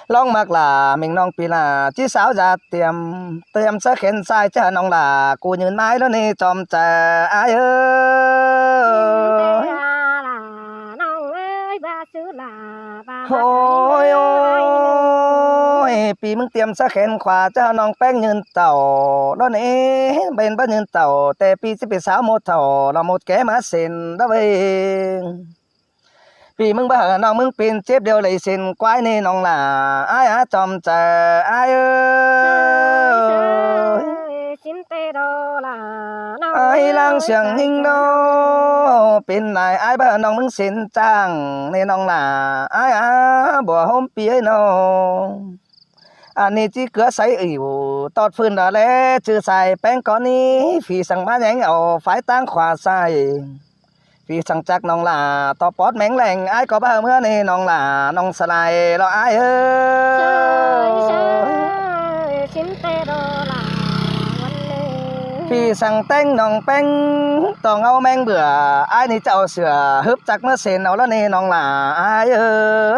ꞌLóng ꞌmặc là, ꞌminh ꞌnọng pi là, ꞌchí sáo da tiêm, tiêm ꞌsớ khen sai ꞌchớ ꞌnọng là, ꞌcú nhưn ꞌmái ꞌló ꞌnị chom chaư, ải ơi. Ôi, ôi, pi ꞌmứng tiêm ꞌsớ khen khua ꞌchớ ꞌnọng ꞌpéng nhưn tảu, ꞌló ꞌnị, bên báu nhưn tảu, té pi ꞌchí pi sáo ꞌmột thảu, lo ꞌmột ké ꞌmá sên, đó ꞌvạy. Pi ꞌmứng báu hảư ꞌnọng ꞌmứng pên chếp điêu đảy sên ꞌquái ꞌnị ꞌnọng là, ải á chom chaư, ải ơi. Ải ꞌláng sương ꞌnhính đó, pên lai ải báu hảư ꞌnọng ꞌmứng sên chang, ꞌnị ꞌnọng là, ải á, bua ꞌhôm pi ơi ꞌnọng. Ăn ꞌnị ꞌchí ꞌcứa sáy ỉu, tót phưn đó ꞌlế, ꞌchư sai ꞌpéng có ꞌnị, phi săng ꞌmá ꞌnhéng au, phái ꞌtáng khua sai. Phi săng chắc ꞌnọng là, tó pót méng leng, ải có báu ꞌmưa ꞌnị ꞌnọng là, ꞌnọng sa lai lo ải ơi. Phi săng ꞌtếng ꞌnọng ꞌpéng, tó ꞌngáu méng bưởi, ải ꞌnị chảu sửa, húp chắc ꞌmá sên au ꞌló ꞌnị ꞌnọng là, ải ơi.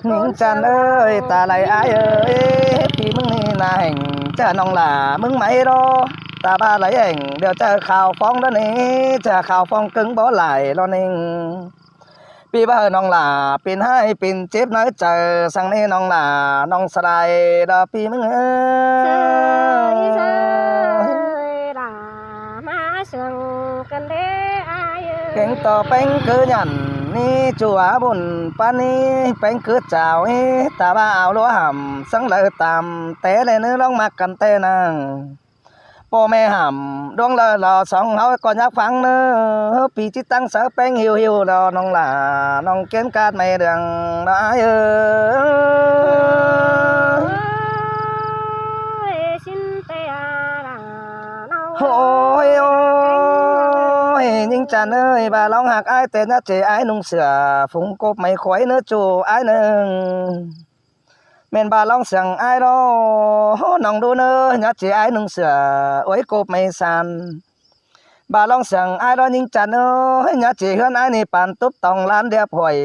ꞌNhính chăn ơi, ta lai ải ơi, pi ꞌmứng ꞌnị na hẻng, ꞌchớ ꞌnọng là, ꞌmứng máy đó. Ta ꞌva đảy ꞌhéng ꞌlẹo ꞌchớ khảu phóng đó ꞌnị, ꞌchớ khảu phóng ꞌcứng báu lai lo ꞌnịnh. ꞌPi ꞌva ꞌnọng lả pên ꞌhại pên chếp ꞌnớ chaư, săng ꞌnị ꞌnọng lả ꞌnọng sa lai đó ꞌpi ꞌmứng ơi. Ơi, ơi, lả ꞌmá sương căn đế ai ơi. Kéng ꞌto ꞌpéng cứ nhẳn ꞌnị ꞌchu a bun ꞌpắn ꞌnị, ꞌpéng cứ chao ꞌnị, ta ꞌva au ꞌlúa hẳm săng đaư tam té ꞌlẹ ꞌnớ ꞌlóng ꞌmặc căn té nẳng. ꞌPo ꞌme hẳm ꞌluống đaư lo song ꞌháu ꞌcọ nhắc ꞌphắng ꞌnớ, ꞌpi ꞌchí ꞌtắng sáư ꞌpéng ꞌhiu ꞌhiu lo ꞌnọng lả, ꞌnọng ꞌkiến ꞌcát ꞌme đường đó ai ơi. Ôi, xin tê à là ꞌnọng Ôi ơi. Ôi, ꞌnhính chăn ơi, ꞌva ꞌlóng ꞌhặc ải ꞌtẹ ꞌnhá ꞌchí ải ꞌnung sửa, phung cốp ꞌme khuối ꞌnớ ꞌchu ải ꞌnưng. ꞌMen ꞌva ꞌlóng siang ải ꞌló, ꞌnọng đu ꞌnớ, ꞌnhá ꞌchí ải ꞌnung sửa, uối cốp ꞌme san. ꞌVa ꞌlóng siang ải ꞌló ꞌnhính chăn ơi, ꞌnhá ꞌchí ꞌhướn ải ꞌnị păn túp tong lan điệp huổi.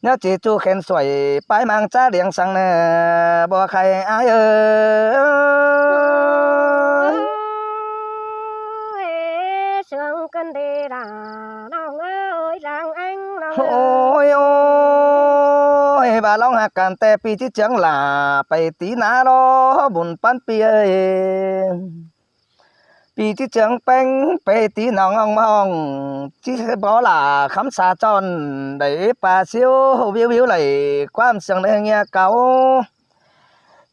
ꞌNhá ꞌchí ꞌchu khen suối, pái ꞌmang ꞌchá điêng săng ꞌnớ, báu khay ải ơi. Ôi, sương căn đế là ꞌnọng ơi, làng anh ꞌnọng ơi. Ôi ôi, ꞌva ꞌlóng ꞌhặc căn té ꞌpi ꞌchí ꞌchương lả pay tí ná ꞌló bun ꞌpắn ꞌpi ơi. ꞌPi ꞌchí ꞌchương ꞌpéng pay tí ꞌnọng ꞌnọng ꞌmá ꞌhọng, ꞌchí báu lả khắm sa chon đảy pa síu ꞌviu ꞌviu đảy ꞌquám siang đảy ꞌnhá cáu.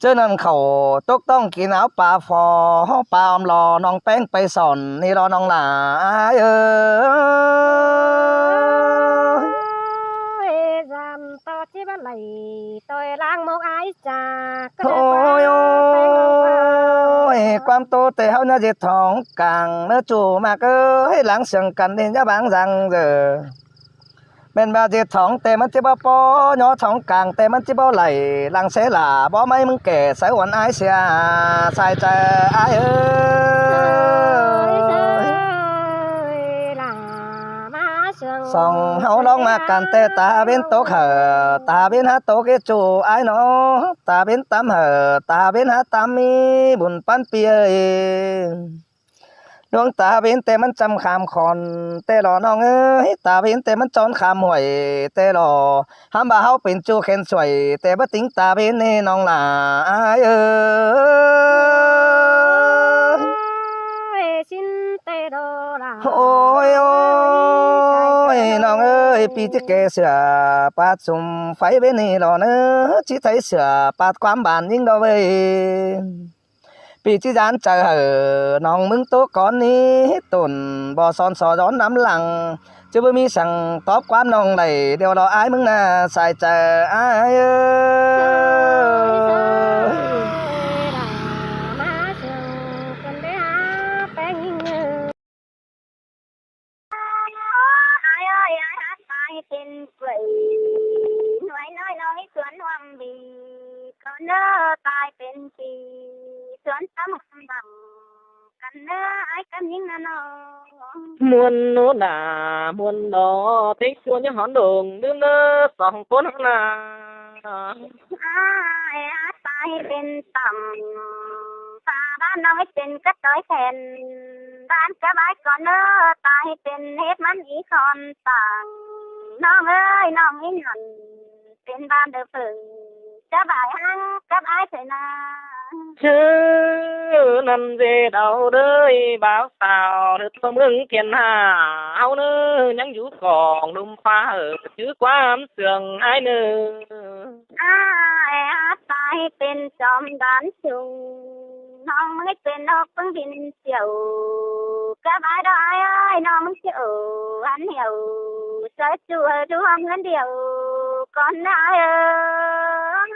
ꞌChớ ꞌnặn khảu tốc ꞌtóng kin áo pa phó, pa ꞌm lo ꞌnọng ꞌpéng pay sỏn ꞌnị lo ꞌnọng lả ai ơi. Ôi, dăm ꞌto ꞌchí báu đảy ꞌtoi láng mốc ải chả. Thôi ôi, ꞌquám ꞌtố té ꞌháu ꞌnhá ꞌdệt thóng cang ꞌnớ ꞌchu ꞌmặc ơi, láng siang căn ꞌnị ꞌnhá báng dang ꞌdợ. ꞌMen ꞌva ꞌdệt thóng té ꞌmắn ꞌchí báu ꞌpó, ꞌnhó thóng cang té ꞌmắn ꞌchí báu đảy, lăng ꞌsớ lả báu ꞌmí ꞌmứng kẻ sáư uôn ải sia, sai chaư ải ơi. Song ꞌháu ꞌlóng ꞌmặc căn té ta ꞌvến tốc hảư, ta ꞌvến hák tốc ꞌchí ꞌchu ải ꞌnọ, ta ꞌvến tắm hảư, ta ꞌvến hák tắm ꞌmí bun ꞌpắn ꞌpi ơi. ꞌLuống ta ꞌvến té ꞌmắn chăm kham khon té lo ꞌnọng ơi, ta ꞌvến té ꞌmắn chón kham huổi té lo. Hám ꞌva ꞌháu pên ꞌchu khen suối té báu tính ta ꞌvến ꞌnị ꞌnọng lả ai ơi. Ôi, xin tê đô là Ôi ôi, ôi ꞌnọng ơi, ꞌpi ꞌchí kẻ sửa pát sum pháy ꞌvến ꞌnị lo ꞌnớ, ꞌchí tháy sửa pát ꞌquám bản ꞌnhính đó ꞌvới. ꞌPi ꞌchí dán chaư hảư ꞌnọng ꞌmứng tố cón ꞌnị tủn báu son so dón đắm lăng. ꞌChớ báu ꞌmí săng tóp ꞌquám ꞌnọng đảy điêu lo ải ꞌmứng ꞌná sai chaư ải ơi. Ôi, ôi, ôi, ải ơi, ải hát tai pên quẩy. Nuối ꞌnọi ꞌnọng ꞌmí suôn ꞌhuôm ꞌvi. Cón ꞌnớ tai pên ꞌpi. Suôn tắm hăm băm. Căn ꞌnớ ải căn ꞌnhính ꞌnớ ꞌnọ. Muôn ꞌnớ nả, muôn đó. Tếng ꞌchua ꞌnhá hón đông. Đưm ꞌnớ song ꞌcốn ꞌhăng nả. Ải hát tai pên tăm. Pha ꞌván ꞌnọng ꞌmí pên cắp ꞌtoi khen. Bán cắp ải cón ꞌnớ tai pên hết ꞌmắn í khon tẳng. ꞌNọng ơi, ꞌnọng ꞌmí nhẳn pên ꞌván đơ phưng. Cắp ải ꞌhăng cắp ải thế nả. ꞌChớ ꞌnặn ꞌdệt au đới báo sao đơ ꞌtưa ꞌmướng thiên hạ. ꞌHáu ꞌnớ ꞌnhắng dú cỏng đôm pha hảư chứ ꞌquám sương ải ꞌnớ. Ải hát tai pên chom đán sung. ꞌNọng ꞌmí pên ꞌnọng ꞌpứng pên chiêu. Cắp ải đó ải ơi, ꞌnọng ꞌmí chiêu. Hăn hiêu. Sa ꞌchu ꞌhơ ꞌchu hom ꞌngớn điêu. Cón ꞌnớ ải ơi.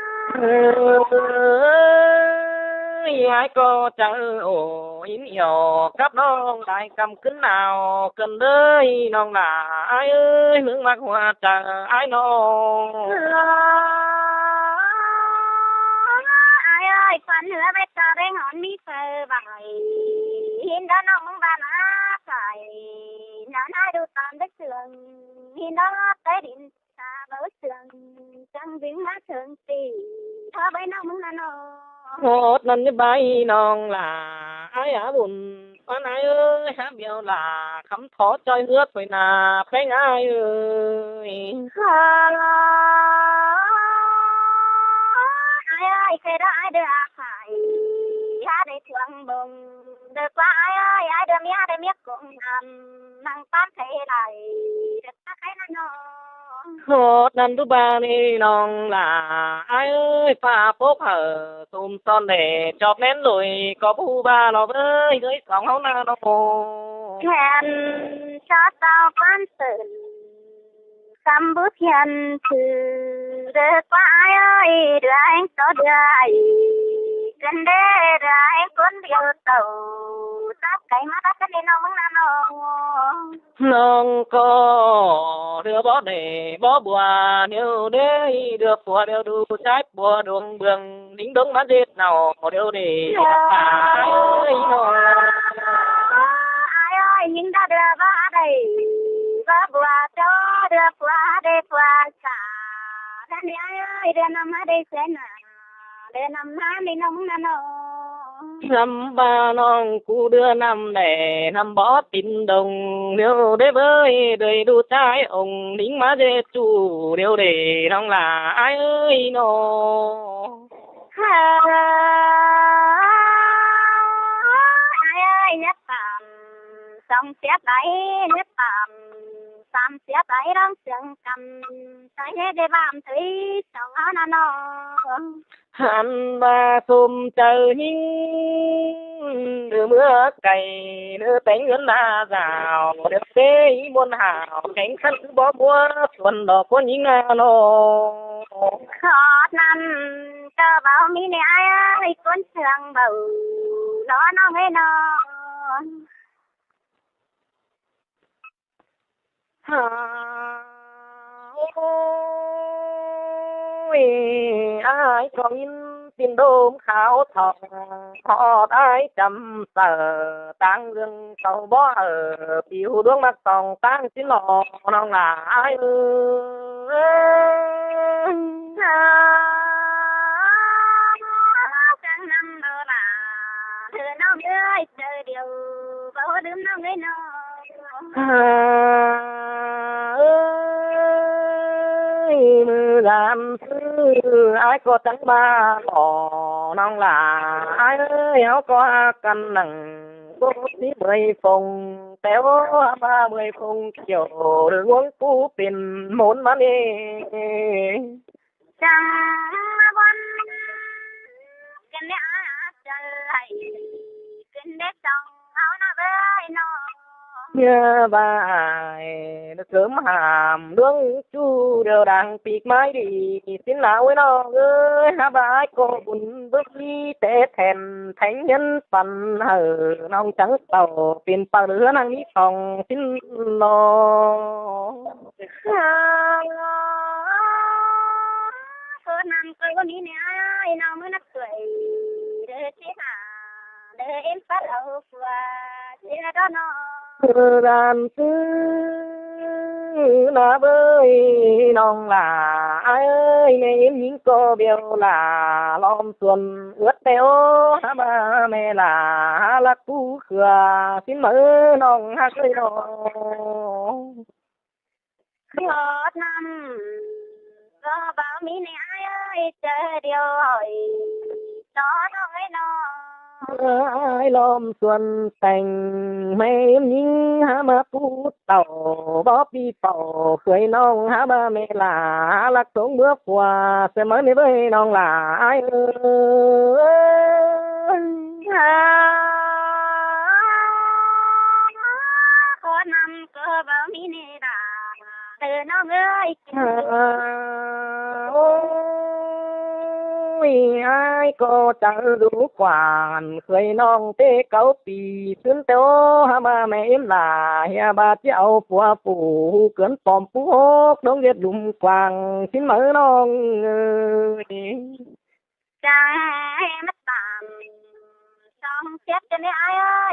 Ơi, ải ꞌcọ chaư ổ ín yỏ cắp ꞌnọng lai căm ꞌcứn nao. Cơn đới ꞌnọng lả ải ơi, ꞌmướng ꞌmặc hua chaư ải ꞌnọ. Ải ơi, quan hứa ꞌvét ta ꞌvến hón ꞌmí phaư vải. Hên đó ꞌnọng ꞌmướng ꞌva ná phải. Nả ꞌnái đu tón bếp sương. Hên đó té đin ta báu sương. Chăng dính ꞌmá sương tỉ. Thó báu ꞌnọng ꞌmướng ꞌnớ ꞌnọ. ꞌHọt ꞌnặn ꞌnị ꞌbai ꞌnọng lả, ai á bun ꞌphắn ai ơi, hák biêu lả khắm thó ꞌchoi ꞌhướt thôi nả ꞌpéng ai ơi. Ai ơi, khay đó ai đaư ác hại, hák đaư thuang bông, đaư ꞌquá ai ơi, ai đaư ꞌmía đaư ꞌmía cống ꞌnặn, ꞌnăng ꞌpán khay lai, đaư ꞌquá khay ꞌnặn ꞌnọ. ꞌHọt ꞌnặn đu ꞌba ꞌnị ꞌnọng lả, ai ơi, ꞌphạ phốp hảư sôm son đe chóp ꞌmen lối ꞌcọ ꞌhụ ꞌva lo ꞌvới, ꞌhới song ꞌháu ꞌnạ ꞌnọng. Khen ꞌchọ sau ꞌquám tứn, khắm bút khen thứ, đaư ꞌquá ai ơi, đaư ai ꞌhéng so đaư ai, khen đe đaư ai ꞌhéng ꞌcốn điêu tảu, sắp khay ꞌmá tắt ꞌnị ꞌnọng ꞌmướng ꞌnặn ꞌnọ. ꞌNọng ꞌcọ đaư bók đe bók bua, ꞌnéo đe đaư phua điêu đu ꞌchái phua đuông bương, nính đống ꞌmá ꞌdệt nảu điêu đe. Ai ơi, ꞌnọng. Ai ơi, nính đaư đaư bók đe bók bua, ꞌchọ đaư phua đe phua sả, ꞌnặn ꞌnị ai ơi, đaư ꞌnặm hák đe sén nả. Đe ꞌnặm ꞌnặn ꞌnị ꞌnọng ꞌnặn ꞌnọ. ꞌNặm ꞌva ꞌnọng ꞌcứ đaư ꞌnặm đe ꞌnặm bók tin đông, ꞌnéo đe ꞌvới đuôi đu ꞌchái ống, nính ꞌmá ꞌdệt ꞌchu điêu đe ꞌnọng lả ai ơi ꞌnọng. Ai ơi, nhắc tạm song sia ꞌvạy, nhắc tạm song sia ꞌvạy ꞌlóng sương căm, sai ꞌnhé đe bam thới song ꞌháu ꞌnặn ꞌnọ. Hăn ꞌva sôm chaư ꞌnhính, đaư ꞌmứa cay, đaư téng ꞌngớn ꞌná dảo, đaư ꞌtếng ꞌmuôn hảo, kéng khăn ꞌcứ bók ꞌmứa, suôn đỏ ꞌcốn ꞌnhính ꞌnạ ꞌnọ. ꞌHọt ꞌnặn ꞌcọ báu ꞌmí ꞌnị ai ơi, ꞌcốn sương báu, ꞌnọ ꞌnọng ới ꞌnọ. Ôi, ai ꞌcọ ꞌnghín tin đôm kháo thỏng, ꞌhọt ai chăm saư, ꞌtáng ꞌdương sau bók hảư, piu đuống ꞌmặc song ꞌtáng sín lo ꞌnọng lả ai ơi. Cang năm đô la, đaư ꞌnọng ơi, chaư điêu báu đưm ꞌnọng ới ꞌnọ. Ơi, ꞌmự ꞌdan ꞌsứ ai ꞌcọ chắng ꞌva lo ꞌnọng lả ai ơi, ꞌháu ꞌcọ hák căn nẳng bốc sí mười phông, téo ꞌva mười phông chiêu, đaư ꞌluống ꞌcú pên môn ꞌmắn ê. Chắng ꞌva bón kén đé ai ác chaư hảư, kén đé song ꞌháu ꞌnạ ới ꞌnọ. ꞌNhá ꞌva ai sớm hảm ꞌluống ꞌchu điêu đang pik mai đi, sín ꞌnạ ới ꞌnọng ơi, hák ꞌva ai ꞌcọ bun bớc ꞌlí té then théng ꞌnhớn păn hảư ꞌnọng chắng tảu pên pặc đaư ꞌhứa ꞌnăng ꞌmí song sín lo. Ơ, ơ, ơ, năm ꞌcọ báu ꞌmí ꞌnị ai, ꞌnọng ꞌmứ nắc sưởi, đaư ꞌchí hả, đaư ꞌếm pắt au phua, ꞌchí hả đó ꞌnọ. Ơ, ꞌdan ꞌsứ ꞌnạ ới ꞌnọng lả ai ơi, ꞌme ꞌếm ꞌnhính ꞌcọ beo lả lom suôn ướt ꞌtẹo, hák ꞌva ꞌme lả hák lắc pú khưa, sín máư ꞌnọng hák ới ꞌnọ. ꞌHọt năm ꞌcọ báu ꞌmí ꞌnị ai ơi, chaư điêu hỏi ꞌnọ ꞌnọng ới ꞌnọ. Ai lom suôn teng ꞌme ꞌếm ꞌnhính hák ꞌmá pú tảu bók pi pảu, khưới ꞌnọng hák ꞌva ꞌme lả lắc sống bứa phua, sia máư ꞌnị ới ꞌnọng lả ai ơi. ꞌHọt năm ꞌcọ báu ꞌmí ꞌnị đa, đaư ꞌnọng ơi. Ơ, ôi, ai ꞌcọ chaư dú quản, khưới ꞌnọng té cáu pi, ꞌsứn ꞌtẹo hák ꞌva ꞌme ꞌếm lả, ꞌhia ꞌva ꞌchí au phua phủ, ꞌcướn pom pú ốc, đống ꞌdệt lum quảng, sín máư ꞌnọng ơi. Chắng ꞌhê mết tảm, song siết kén đé ai ơi.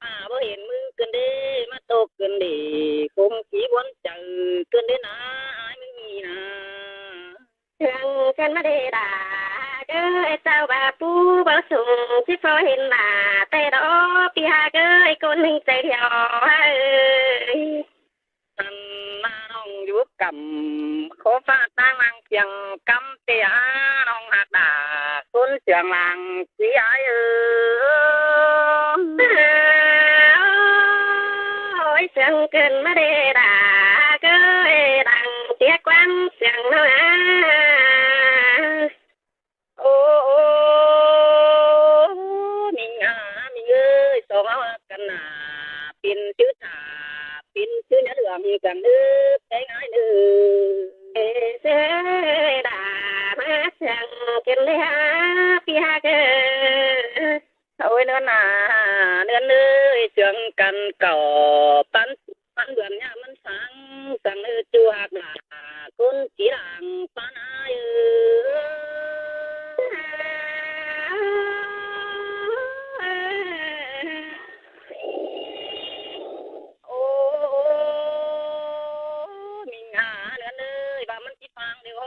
ꞌPhạ báu hên ꞌmứng ꞌcứn đé, ꞌmá ꞌtộc ꞌcứn đé, khốm kí bón chaư ꞌcứn đé ꞌna, ải ꞌmứng ꞌnị ꞌna. Sương ꞌcứn ꞌmá đé đa, ꞌcọ ꞌcháo ba pú báu sung, ꞌchí ꞌpo hên đa, té đó ꞌpi ha ꞌcọ ꞌcốn ꞌnưng chaư thiêu ꞌhới. ꞌTan ꞌna ꞌnọng dú căm, khốm ꞌphạ ꞌtáng ꞌmáng kiêng căm, té ꞌnọng ꞌhặc đa ꞌcốn Sương lăng ꞌsí ải ới. Ôi, Sương ꞌcứn ꞌmá đé đa, ꞌcọ đăng ꞌtiếc quán Sương ꞌnọ. Ô, ô, ꞌmí ꞌnhá, ꞌmí ới, song ꞌháu ꞌhặc căn ꞌna, pên ꞌchư thả, pên ꞌchư nhá lương cẳng ới, té ải ới. Ê, ꞌsứ đa ꞌmá Sương ꞌcứn đé ha, ꞌpi ha ꞌcọ. Ôi, ꞌnưn ꞌna, ꞌnưn ới, Sương căn cáu, ꞌpắn ꞌpắn bươn ꞌnhá ꞌmắn sáng, Sương ới ꞌchu ꞌhặc đa ꞌcốn ꞌsí lăng ꞌpắn ải ới. Ô, ô, ô.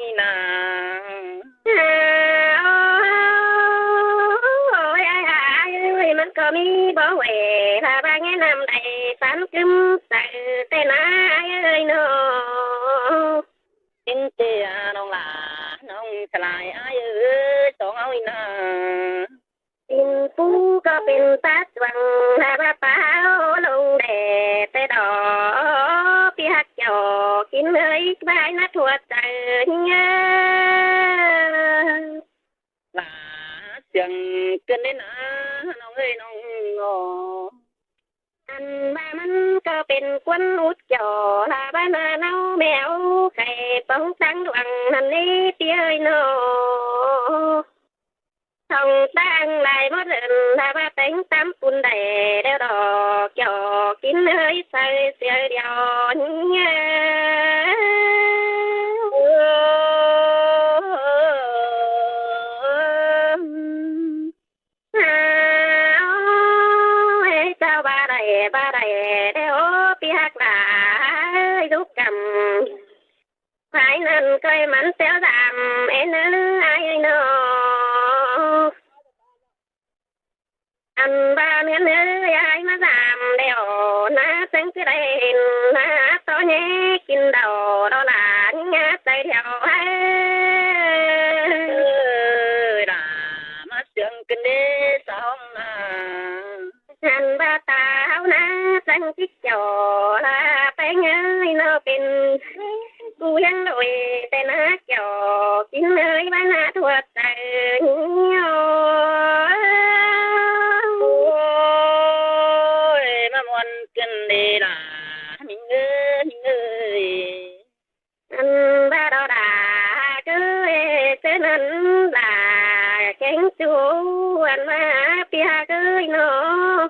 ơi nà. Ôi, ai, ai ơi, ꞌmắn ꞌcọ ꞌmí báu ꞌhuê, ꞌlạ ꞌva nghe ꞌnặm đảy tán ꞌcứm saư ꞌtẹ ꞌna ai ơi ꞌnọ. Tin ꞌchưa ꞌnọng ꞌlạ, ꞌnọng ꞌchưa lai ai ơi, song ơi nà. Tin pú ꞌcọ pên pát quăng, ꞌlạ ꞌva páo lông đe ꞌtẹ đỏ, ꞌpi ꞌhặc chảu kin ơi, ꞌvái nắt hua chaư ꞌnhá. ꞌLạ siêng ꞌcứn đé ꞌna, ꞌnọng ơi ꞌnọng ꞌnọ. Ăn ꞌva ꞌmắn ꞌcọ pên ꞌcuốn út chảu, ꞌlạ ꞌva ꞌna ꞌnáo meo khay póng ꞌtáng đuang ꞌnặn ꞌnị ꞌpi ơi ꞌnọ. Thong ꞌtáng lai bót ơn, ꞌlạ ꞌva téng tắm pun đảy đeo đỏ, chảu kin ơi saư sia điêu ꞌnhá. Ôi, chảu ꞌva đảy, ꞌva đảy đeo ꞌcoi ꞌmắn ꞌtẹo dăm ên ới ai ơi ꞌnớ. Ăn ꞌva ꞌmen ới ai ꞌmá dăm đeo ꞌná ꞌsướng ꞌcứ đảy ꞌhịn ꞌná ꞌto ꞌnhé kin đau đó là ꞌnhá ꞌchái đeo ới. Ơi, đả ꞌmá ꞌsướng kin đế sóng ꞌná. Ăn ꞌva ta ꞌháu ꞌná ꞌsướng ꞌchí chảu là ꞌpéng ới ꞌnớ pên ꞌcu ꞌhiếng ꞌlội ꞌtẹ ꞌná chảu kin ới ꞌva ꞌná thuột ꞌchái ꞌnhó. Ôi, ꞌmá ꞌmuôn kin đế đả, ꞌmính ơi, ꞌmính ơi. Ăn ꞌva đó đả ꞌcới ꞌchớ ꞌnặn là kéng chu ăn ꞌmá ꞌpía ꞌcới ꞌnớ.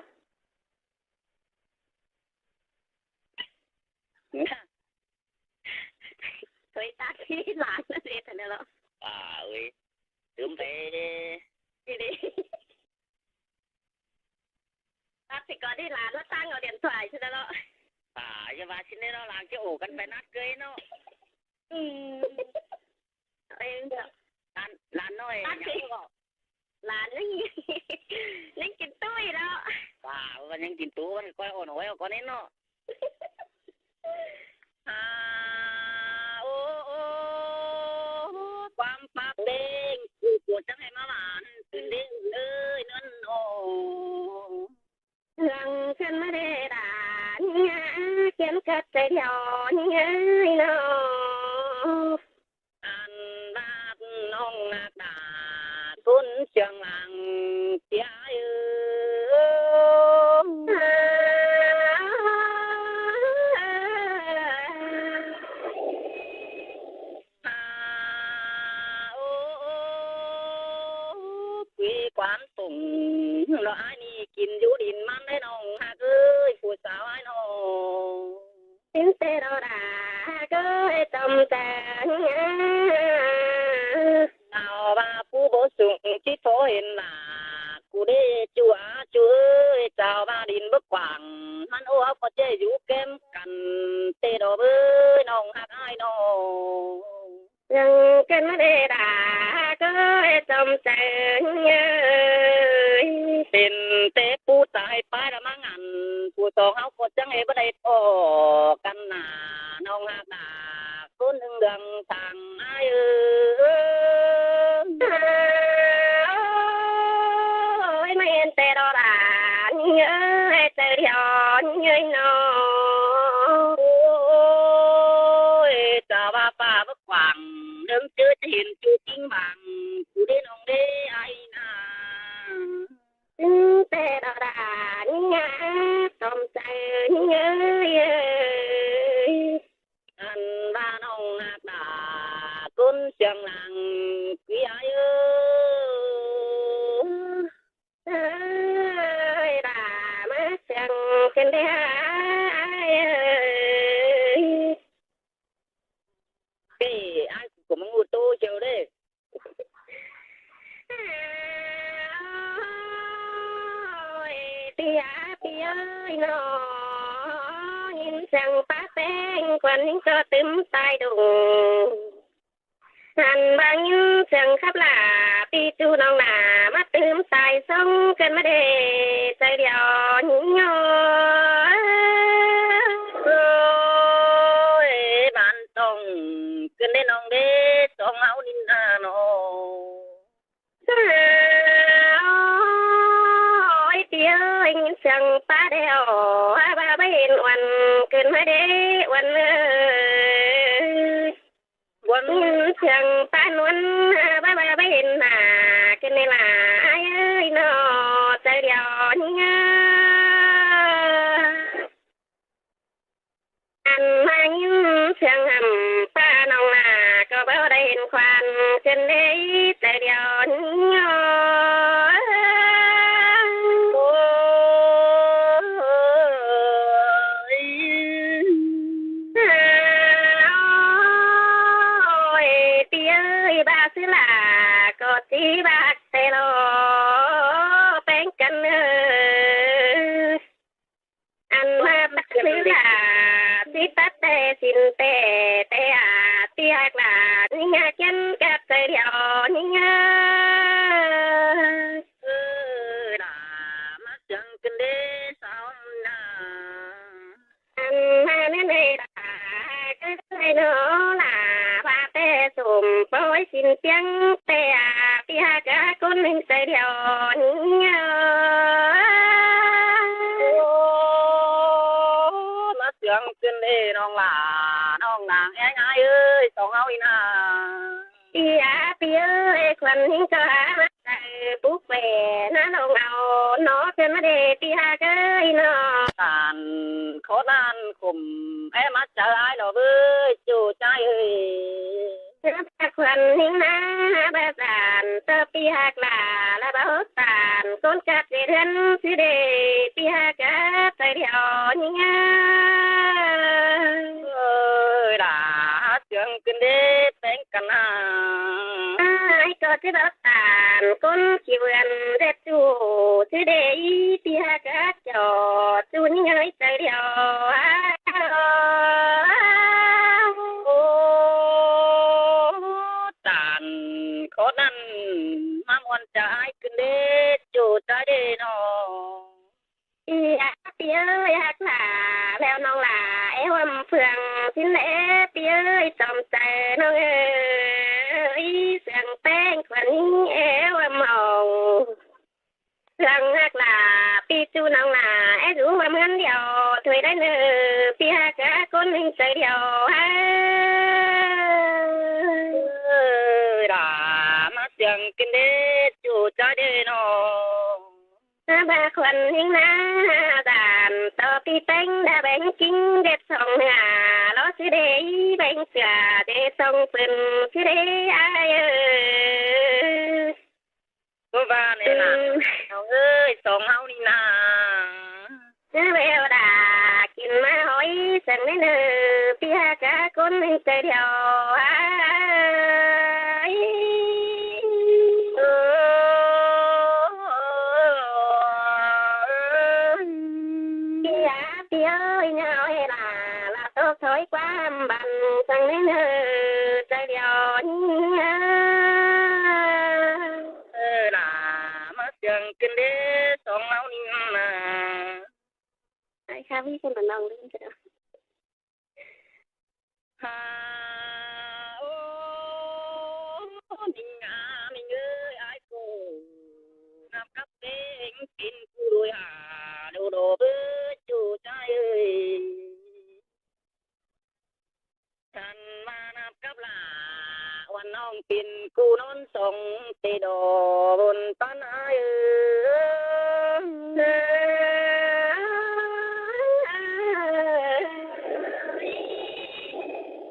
Thôi tắt đi, lán nó dễ thật đó. À, ui. Tứm bê. Đi đi. Tắt thì có đi lán nó sang ở điện thoại chứ đó. À, chứ mà xin nó làm chứ ủ căn phải nát cưới nó. Ừ. Ê, lán, lán nó tắt thì. Lán ꞌnhính, ꞌnhính kin tui đó. Wow, ꞌva ꞌnhính kin tui, ꞌva ꞌcoi ôn ꞌhới ꞌcọ ꞌnị ꞌnớ. À, ô, ô, ꞌquám pák đen, ꞌcứ ꞌcọ chắng hảư ꞌmá ꞌván, kin đen ơi, ꞌnặn ô. Lăng kin ꞌmá đê đả, ꞌnhá, kin cắt ꞌchái đeo, ꞌnhá ơi ꞌnớ. Ăn bác ꞌnọng ꞌnặc đả, ꞌcốn siêng lăng ꞌchí ai ơi. À, ô, ô, quê quán tùng, nó ai ꞌnị kin dú đin ꞌmắn đé ꞌnọng ꞌnặc ơi, phủ sáo ai ꞌnớ. Tin tê đó đả, ꞌcới tăm tê. Chảu ꞌva phủ báu sung ꞌchí thố hên là, ꞌcu đế chu a chu ơi, chảu ꞌva đin báu quảng, ꞌmắn ꞌháu ꞌcọ ꞌchí dú kém căn, tê đó bới ꞌnọng ꞌnặc ai ꞌnớ. Lăng kin ꞌmá đê đả, ꞌcới tăm tê. Pên tê phủ sai pái đa ꞌmá ngăn, phủ song ꞌháu ꞌcọ chắng ê báu đảy ꞌtố căn nả, ꞌnọng ꞌnặc đả, ꞌcốn ưng đường thẳng ai ơi. Ôi, ꞌmá ên tê đó đả, ꞌnhính ơi, ꞌchái đeo, ꞌnhính ơi ꞌnớ. Ôi, chảu ꞌva pá báu quảng, đớng ꞌchớ ꞌchí hên chu kính bằng, ꞌcu đế ꞌnọng đế ai ꞌnớ. Tin tê đó đả, ꞌnhá, tăm tê, ꞌnhính ơi ơi. Ăn ꞌva ꞌnọng ꞌnặc đả, ꞌcốn siêng lăng ꞌchí ai ơi. Ơi, đả ꞌmá siêng kin đế ai ơi. Ê, ai ꞌcọ ꞌmá ngủ tô chiêu đê. Ôi, pi a pi ơi ꞌnớ, ꞌnhính siêng pá ꞌpéng quan ꞌnhính ꞌcọ tứm tai đung. Ăn ꞌva ꞌnhính siêng khắp lả, pi chu ꞌnọng nả ꞌmá tứm tai song kin ꞌmá đê ꞌchái đeo ꞌnhính ơi. Ôi, bản tông kin đế ꞌnọng đế song ꞌháu ꞌnị ꞌnớ ꞌnớ. Ôi, pi ơi, ꞌnhính siêng pá đeo, ꞌva báu hên uôn, kin ꞌmá đế uôn ơi. Uôn. ꞌNhính siêng pá nuôn, ꞌva báu hên nả, kin ꞌnị lả ai ơi ꞌnớ, ꞌchái đeo ꞌnhính ơi. Ăn ꞌmá ꞌnhính siêng hăm pá ꞌnọng nả, ꞌcọ báu đảy hên quan, kin đế ꞌchái đeo ꞌnhính ơi. Ôi, pi ơi, bác sư lả, ꞌcọ ꞌchí bác tê lo, ꞌpéng căn ơi. Ăn ꞌmá bác sư lả, ꞌchí bác tê xin tê, tê a, ꞌPi ꞌhặc lả ꞌnhính ꞌhặc ꞌchắng cắp chaư điêu ꞌnhính ꞌhặc. Ơ, lả ꞌmá siêng kin đé sáo ꞌnạ. Ăn ꞌmá ꞌmen ꞌnị lả, ꞌchớ ꞌnị ꞌnọ lả, ꞌva ꞌtẹ sum ꞌpọ ꞌi ꞌsịn ꞌpiếng ꞌtẹ, ꞌpi ꞌhặc cá ꞌcốn ꞌnhính chaư điêu ꞌnhính ꞌhặc. Ơ, ꞌmá siêng kin đé ꞌnọng lả, ꞌnọng ꞌnáng ꞌhẹng ải ơi, song ꞌháu ꞌnị ꞌnạ. ꞌPi ꞌhặc ꞌpi ơi, khuôn ꞌnhính ꞌcọ hák ꞌmá chaư púk pẻ ꞌnạ ꞌnọng au ꞌnọ, ꞌchớ ꞌmá đé ꞌpi ꞌhặc ơi ꞌnọ. Tản khót ꞌnặn khủm é ꞌmá chaư ải lo ꞌvới ꞌchu ꞌchái ơi. ꞌNa ꞌpưa khuôn ꞌnhính ꞌnạ, ꞌva tản ꞌtơ ꞌpi ꞌhặc lả, lả báu tản ꞌcốn cắp dệt ꞌhướn ꞌsứ đê, ꞌpi ꞌhặc cá chaư điêu ꞌnhính ꞌhặc. Ơ, lả siêng kin đé ꞌpéng căn ꞌnạ. Ải ꞌcọ ꞌchí báu tản ꞌcốn ꞌchí ꞌvươn dệt ꞌchu ꞌsứ đê, ꞌpi ꞌhặc cá ꞌchọ ꞌchu ꞌnhính ꞌhặc chaư điêu. Ơ, tản khót ꞌnặn ꞌmá ꞌmuôn chaư ải kin đé ꞌchu ꞌchái đê ꞌnọ. ꞌPi ꞌhặc ꞌpi ơi, ꞌhặc lả ꞌlẹo ꞌnọng lả, é ꞌhuôm ꞌphượng ꞌsịn ꞌlế ꞌpi ơi, chom chaư ꞌnọng ơi, siêng ꞌpéng khuôn ꞌnhính é ꞌhuôm ꞌmong. ꞌPhượng ꞌhặc lả, ꞌpi ꞌchu ꞌnọng lả, é dú ꞌhuôm ꞌhướn điêu thuê đảy ꞌnớ, ꞌpi ꞌhặc cá ꞌcốn ꞌnhính chaư điêu ꞌhặc. Ơ, lả ꞌmá siêng kin đé ꞌchu ꞌchái đê ꞌnọ. ꞌNa ꞌpưa khuôn ꞌnhính ꞌnạ, tản ꞌtơ ꞌpi ꞌpéng đa beng kin dệt song ꞌnạ, lo ꞌsứ đê beng sửa dệt song pưn ꞌsứ đê ải ơi. Báu ꞌva ꞌnị lả, ꞌnọng ơi, song ꞌháu ꞌnị ꞌnạ. ꞌNa ꞌlẹo đa kin ꞌmá ꞌhọi săng ꞌnị ꞌnớ, ꞌpi ꞌhặc cá ꞌcốn ꞌnhính chaư điêu ải. Ơ, ꞌpi ꞌhặc ꞌpi ơi, ꞌnhính ꞌhặc lả, lả tốc thói ꞌquám băn săng ꞌnị ꞌnớ, chaư điêu ꞌnhính ꞌhặc. Ơ, lả ꞌmá siêng kin đé song ꞌháu ꞌnị ꞌnạ. Ải ꞌkhạ ꞌmí ꞌcốn bản ꞌnọng ꞌlứm ꞌchớ. Ha, ô, ꞌnhính ꞌnạ, ꞌnhính ơi, ải ꞌcọ ꞌnặp cắp ꞌpéng kin cu đôi hả, đô đô báu ꞌchu ꞌchái ơi. Tản ꞌva ꞌnặp cắp lả, ꞌquám ꞌnọng pên cu ꞌnón song tê đo bôn ꞌpắn ải ơi.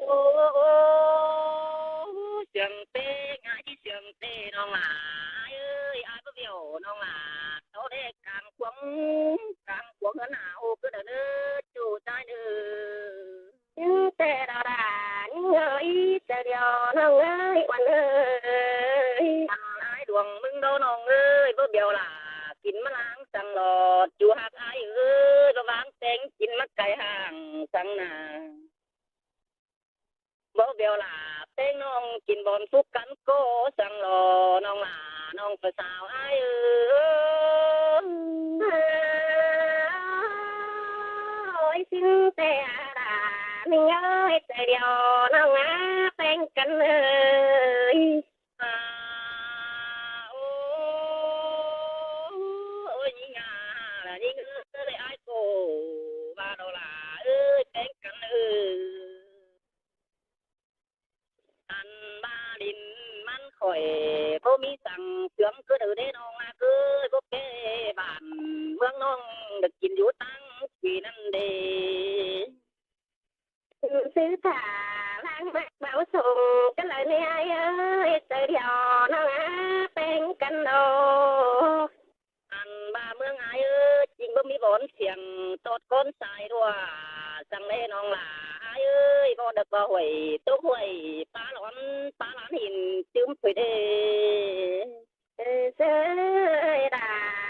Ô, ô, ô, siêng tê, ải ꞌchí siêng tê ꞌnọng lả ải ơi, ải báu bẻo ꞌnọng lả, ꞌtố đé cang cuông, cang cuông ꞌhướn ꞌnạ, ô, cứ đa ꞌnớ, ꞌchu ꞌchái ꞌnớ. ꞌNhính tê đa đa, ꞌnhính ơi, chaư điêu ꞌnọng ơi, ꞌquám ơi. Ăn ải đuông ꞌmứng đô ꞌnọng ơi, báu bẻo lả kin ꞌmá ꞌláng săng ꞌlọt, ꞌchu ꞌhặc ải ơi, báu ꞌváng ꞌpéng kin ꞌmá cai hang săng ꞌnạ. Báu bẻo lả ꞌpéng ꞌnọng kin bón phúc căn ꞌcọ săng lo ꞌnọng lả, ꞌnọng pha sao ải ơi. Ôi, ꞌsịn tê đa, ꞌnhính ơi, chaư điêu ꞌnọng ꞌnạ, ꞌpéng căn ơi. À, ô, ôi, ꞌnhính ꞌnạ, ꞌnhính ơi, ải ꞌcọ ꞌva đo lả ơi, ꞌpéng căn ơi. Ăn ꞌva đin ꞌmắn khỏi báu ꞌmí săng, sương cứ đaư đế ꞌnọng ꞌnạ ơi, báu pé bản ꞌmướng ꞌnọng được kin dú ꞌtáng ꞌquí ꞌnặn đế. Sư thả lang ꞌmặc báu sung, ꞌcọ lai ꞌnị ải ơi, chaư điêu ꞌnọng ꞌnạ, ꞌpéng căn đô. Ăn ꞌva ꞌmướng ải ơi, ꞌchí báu ꞌmí bón siêng, tót ꞌcốn sai ꞌlẹo, săng ꞌlế ꞌnọng lả ải ơi, báu đắc ꞌva huổi, tốc huổi, pá lón, pá lón hin, ꞌchứm phui đế. Ơ, sư ơi, đa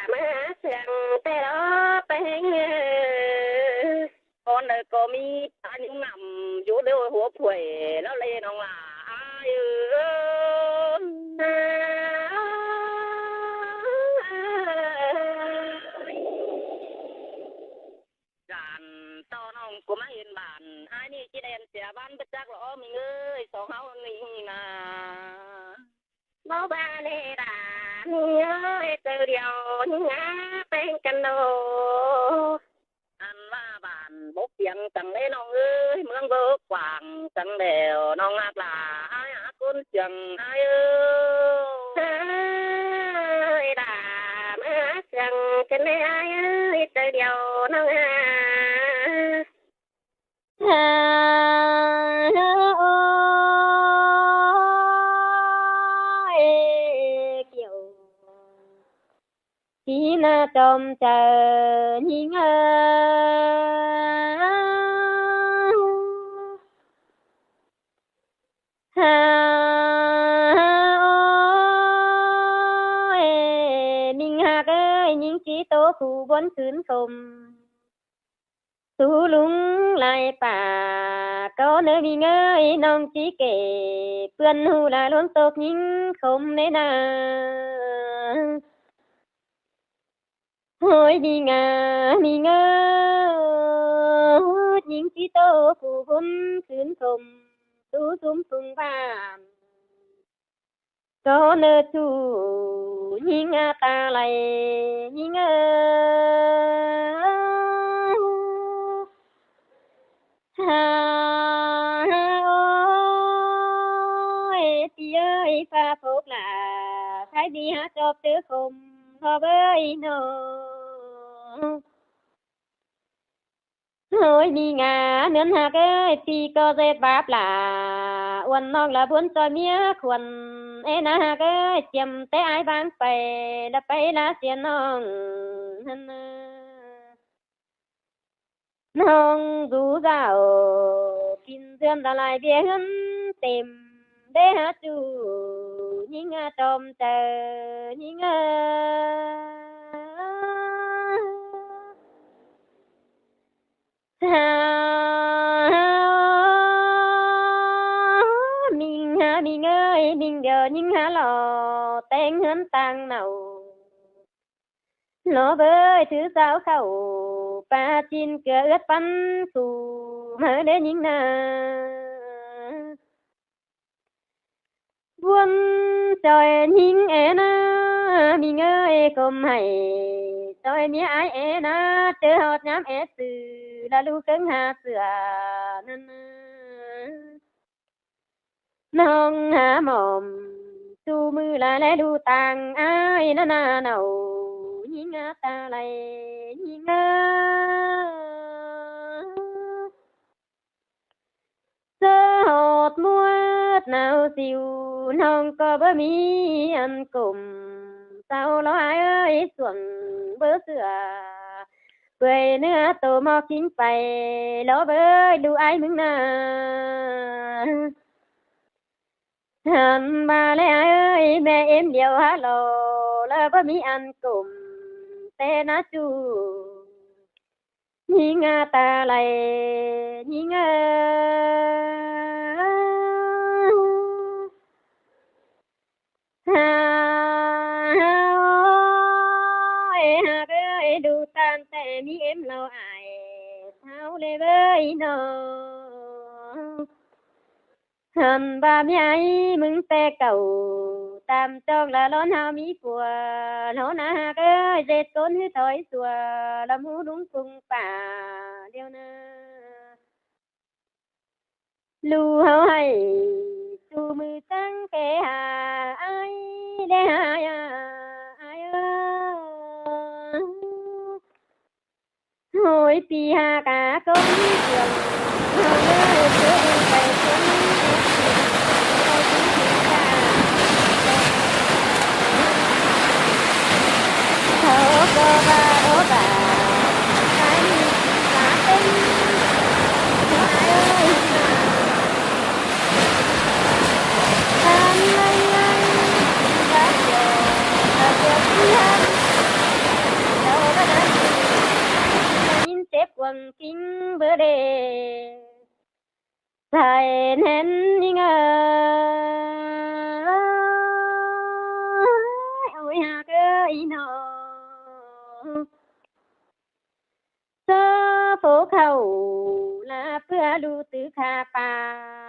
ꞌmá siêng tê đô ꞌpéng ơi. Bón đaư ꞌCọ ꞌmí ꞌtáng ꞌnhắng ngắm dú ꞌlẹo hua phuôi ꞌlẹo ꞌlế ꞌnọng lả ai ới. ꞌDan ꞌto ꞌnọng ꞌcọ ꞌmá hên bản ai ꞌnị ꞌchí đen sia bản báu chắc lo ꞌmí ới, song ꞌháu ꞌnị ꞌna. Báu ba ꞌlế đa ꞌmí ới, ꞌtứ điêu ꞌnhắng ꞌpéng căn ꞌnớ. Ăn ꞌva bản bốc piêng chắng ꞌlế ꞌnọng ới, ꞌmướng bốc quảng chắng đẻo ꞌnọng ꞌhặc lả ai ꞌhặc ꞌcốn siêng ai ới. Ới đa ꞌmá siêng căn ꞌlế ai ới, ꞌtứ điêu ꞌnọng ꞌhặc. Ôi, kiêu. Tí ꞌna chom chaư ꞌnhính ới. Ha, ôi, ꞌminh ꞌhặc ới, ꞌnhính ꞌchí ꞌtố khu bón khửn khôm. Sú lung lai pả ꞌcọ ꞌnớ ꞌminh ới, ꞌnọng ꞌchí kể ꞌpươn ꞌhụ lả ꞌluống tốc ꞌnhính khôm ꞌnớ ꞌna. Ôi, ꞌminh a, ꞌminh ới, ꞌnhính ꞌchí ꞌtố khu bón khửn khôm, sú sum phung bản. ꞌCọ ꞌnớ ꞌchu ꞌnhính a ta lai ꞌnhính ới. Ha, ôi, ꞌpi ới, pha phốc lả, thái đi há chóp ꞌtứ khôm, ꞌhọp ới ꞌnớ. Ôi, ꞌminh a, ꞌnớn ꞌhặc ới, ꞌpi ꞌcọ ꞌdệt báp lả, uôn ꞌnọng lả bón ꞌchoi ꞌmía khuôn, ê ꞌna ꞌhặc ới, chiêm té ai báng pay, lả pay lả sia ꞌnọng. ꞌNọng dú dảo, kin dươn lả lai ꞌviạk ꞌhướn têm, đé hả ꞌchu ꞌnhính a chom chaư ꞌnhính ới. Ha, ꞌminh ha, ꞌminh ới, ꞌminh điêu ꞌnhính hả lo, ꞌtếng ꞌhướn ꞌtáng nảu. Lo bới thứ dáo khảu, pá ꞌchịn ꞌcứa ướt pắn phủ, ꞌmá đé ꞌnhính ꞌna. Buôn ꞌchoi ꞌnhính é ꞌna, ꞌminh ới, khôm hảy ꞌchoi ꞌmía ai é ꞌna, ꞌchớ ꞌhọt ꞌnhám é sư, lả ꞌlụk ꞌcớng ha sửa ꞌnặn. ꞌNọng hả mỏm, ꞌchu ꞌmự lai ꞌlé ꞌlụk ꞌtáng ai ꞌna ꞌna nảu, ꞌnhính a ta lai ꞌnhính ới. ꞌChớ ꞌhọt ꞌmuôn nảu siu, ꞌnọng ꞌcọ báu ꞌmí ăn cốm, sau lo ai ới, suông báu sửa, pưai ꞌnưa tô ꞌmọt ꞌchính pay, lo bới ꞌlụk ai ꞌmứng ꞌna. Hẳn ꞌva ꞌlé ai ới, ꞌme ꞌếm điêu hả lo, lả báu ꞌmí ăn cốm, té ꞌna ꞌchu ꞌnhính a ta lai ꞌnhính ới. Ha, ha, ôi, ꞌhặc ới, ꞌlụk ꞌtan té ꞌmí ꞌếm lo ai, sau ꞌlế bới ꞌnớ. Hẳn ꞌva ꞌmí ai ꞌmứng té cảu, tam ꞌchong lả ꞌlón ꞌháu ꞌmí pua, lo ꞌna ꞌhặc ới, ꞌdệt ꞌcốn ꞌhứ thói sua, lả ꞌmú ꞌlung phung pả điêu ꞌna. ꞌLụk ꞌháu hảy ꞌchu ꞌmự chắng kẻ hả ai, đé hả ai ới. Ôi, ꞌpi hả cá cốm cuông, ꞌháu ới, ꞌchớ ưng pay cuông, ꞌchớ ưng pay cuông, ꞌháu ꞌcọ ꞌva ꞌló ꞌva, ꞌmá ꞌmí ꞌchí cá ꞌtếng. cuông kính bơ đê. Sai nén ꞌnhính ơi, ôi ꞌhặc ơi ꞌnị ꞌnọ. ꞌSớ phố khảu ꞌlạ ꞌpưa ꞌlụk tứ khả pà,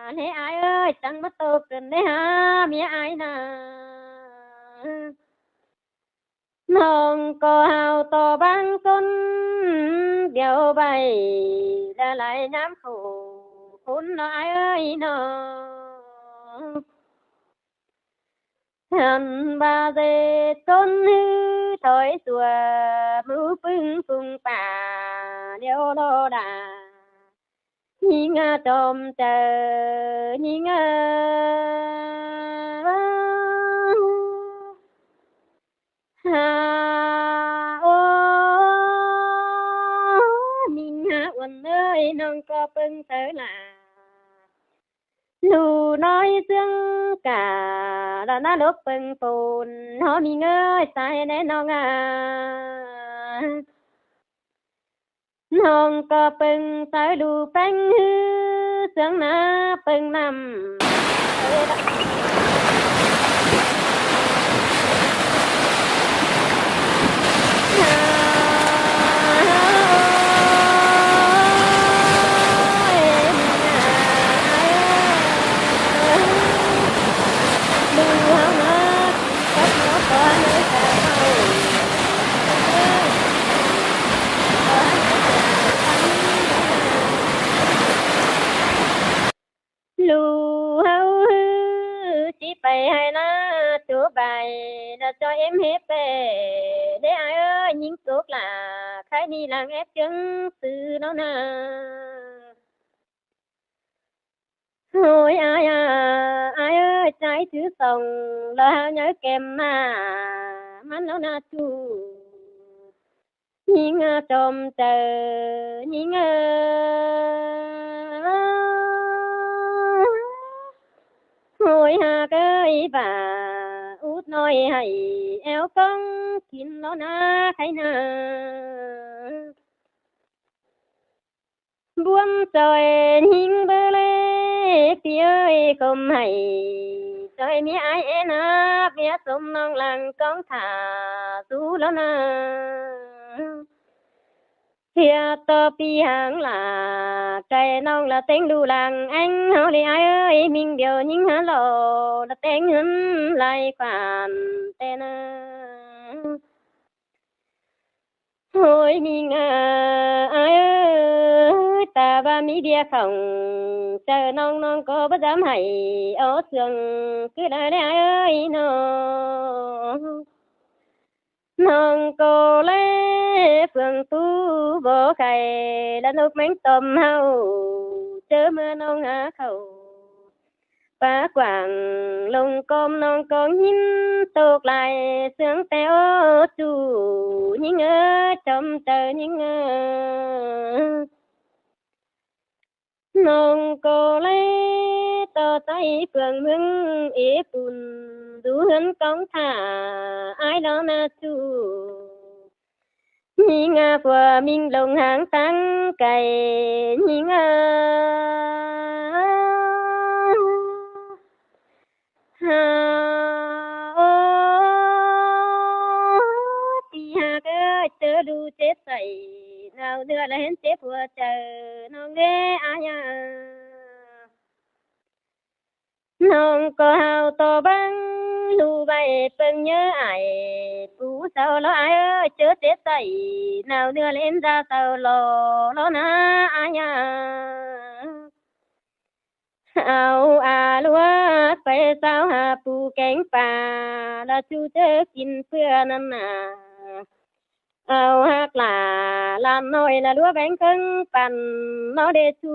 ꞌlẹ ai ơi, chắng ꞌmá tô cơn ꞌlẹ hả ꞌmía ai ꞌnạ. ꞌNọng ꞌcọ hảư tô bang ꞌcốn điêu ꞌvạy, ꞌlạ lai ꞌnhám khổ khốn ꞌnọ ai ơi ꞌnọ. Hẳn ꞌva ꞌdệt ꞌcốn ꞌhứ thói sua, ꞌmứ ꞌpứng phung pả điêu ꞌló đa. ꞌNhính ꞌnạ chom chaư, ꞌnhính ꞌnạ. Hả, ô, ꞌmính hả uôn ơi, ꞌnọng ꞌcọ ꞌpơng saư ꞌlạ. ꞌLụk ꞌnọi ꞌsướng cả, ꞌlạ ꞌná lốc ꞌpơng pôn, ꞌhó ꞌmính ơi, sai ꞌnẹ ꞌnọng ꞌnạ. ꞌNọng ꞌcọ ꞌpơng saư ꞌlụk ꞌpéng ꞌhứ ꞌsướng ꞌná ꞌpơng ꞌnặm. ꞌLụk ꞌháu ꞌhứ ꞌchí pay ꞌhại ꞌná, ꞌchua bai ꞌlạ ꞌchoi ꞌếm hế pê. Đé ai ơi, ꞌnhính sốk lả, khay ꞌnị lăng ép ꞌchương sư ꞌnọ ꞌnạ. Ôi ai à, ai ơi, ꞌchái chứ sông, ꞌlạ ꞌháu nháư kem ꞌmá, ꞌmắn ꞌnọ ꞌnạ ꞌchu. ꞌNhính ꞌnạ chom chaư, ꞌnhính ꞌnạ. Ôi ꞌhặc ơi, bả út ꞌnọi hảy, éo cóng kín ꞌló ꞌnạ khay ꞌnạ. Buôn ꞌchoi ꞌnhính bơ ꞌlế, ꞌpi ơi khôm hảy, ꞌchoi ꞌmía ai é ꞌnạp, ꞌmía sôm ꞌnọng lăng cóng thả sú ꞌló ꞌnạ. Thiệt ꞌto ꞌpi háng lả, chay ꞌnọng ꞌlạ ꞌtếng ꞌlụk lăng ꞌéng ꞌháu ꞌlế ai ơi, ꞌmính điêu ꞌnhính hả ꞌló, ꞌlạ ꞌtếng ꞌhướn lai khoản ꞌtẹ ꞌnạ. Ôi ꞌmính à, ai ơi, ta ꞌva ꞌmí bia khỏng, chaư ꞌnọng ꞌnọng ꞌcọ báu dám hảy, ók sương cứ lai ꞌlế ai ơi ꞌnọ. ꞌNọng ꞌcọ ꞌlế phường tu bó khay, ꞌlạ ꞌnộc ꞌméng tôm ꞌháu, ꞌchớ ꞌmưa ꞌnọng hả khảu. Pá quảng lông ꞌcóm ꞌnọng ꞌcọ ꞌhính tốc lai, ꞌsướng ꞌtẹ ꞌchu, ꞌnhính ơi, chom chaư ꞌnhính ơi. ꞌNọng ꞌcọ ꞌlế ꞌto ꞌsáy phường ꞌmướng ế pun, dú ꞌhướn cóng thả ai ꞌló ꞌnạ ꞌchu. ꞌNhính ꞌnạ phua ꞌmính lông háng táng cay, ꞌnhính ꞌnạ. Hả, ô, ꞌpi ꞌhặc ơi, ꞌchớ ꞌlụk chết sảy, nao ꞌnưa ꞌlạ hên chết phua chaư, ꞌnọng ꞌlế ai à. ꞌNọng ꞌcọ hảư tô bang ꞌlụk ꞌvạy, ꞌpơng ꞌnhớ ải, pú sau ꞌló ai ơi, ꞌchớ chết sảy, nao ꞌnưa ꞌlạ hên da sau ꞌló, ꞌló ꞌnạ ai à. Au a ꞌlúa pay sau hả pú kéng pả, ꞌlạ ꞌchu ꞌchớ kin ꞌpưa ꞌnặn ꞌnạ. Au ꞌhặc lả ꞌlạ ꞌnọi ꞌlạ ꞌlúa béng ꞌcóng păn ꞌnọ đê ꞌchu,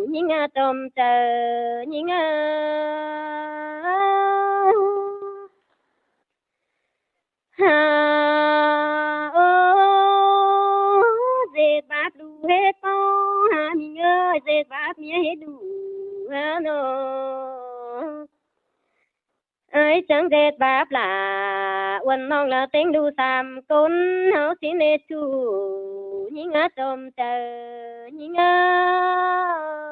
ꞌnhính ꞌnạ chom chaư, ꞌnhính ꞌnạ. Hả, ô, ꞌdệt báp ꞌlụk hế ꞌto, hả ꞌmính ơi, ꞌdệt báp ꞌmía hế ꞌlụk hả ꞌnọ. Ải chắng ꞌdệt báp lả, uôn ꞌnọng lỏ ꞌtếng đu sam ꞌcốn, ꞌháu ꞌsịn ꞌnê ꞌchu ꞌnhính ꞌngá chôm chaư, ꞌnhính ꞌngá.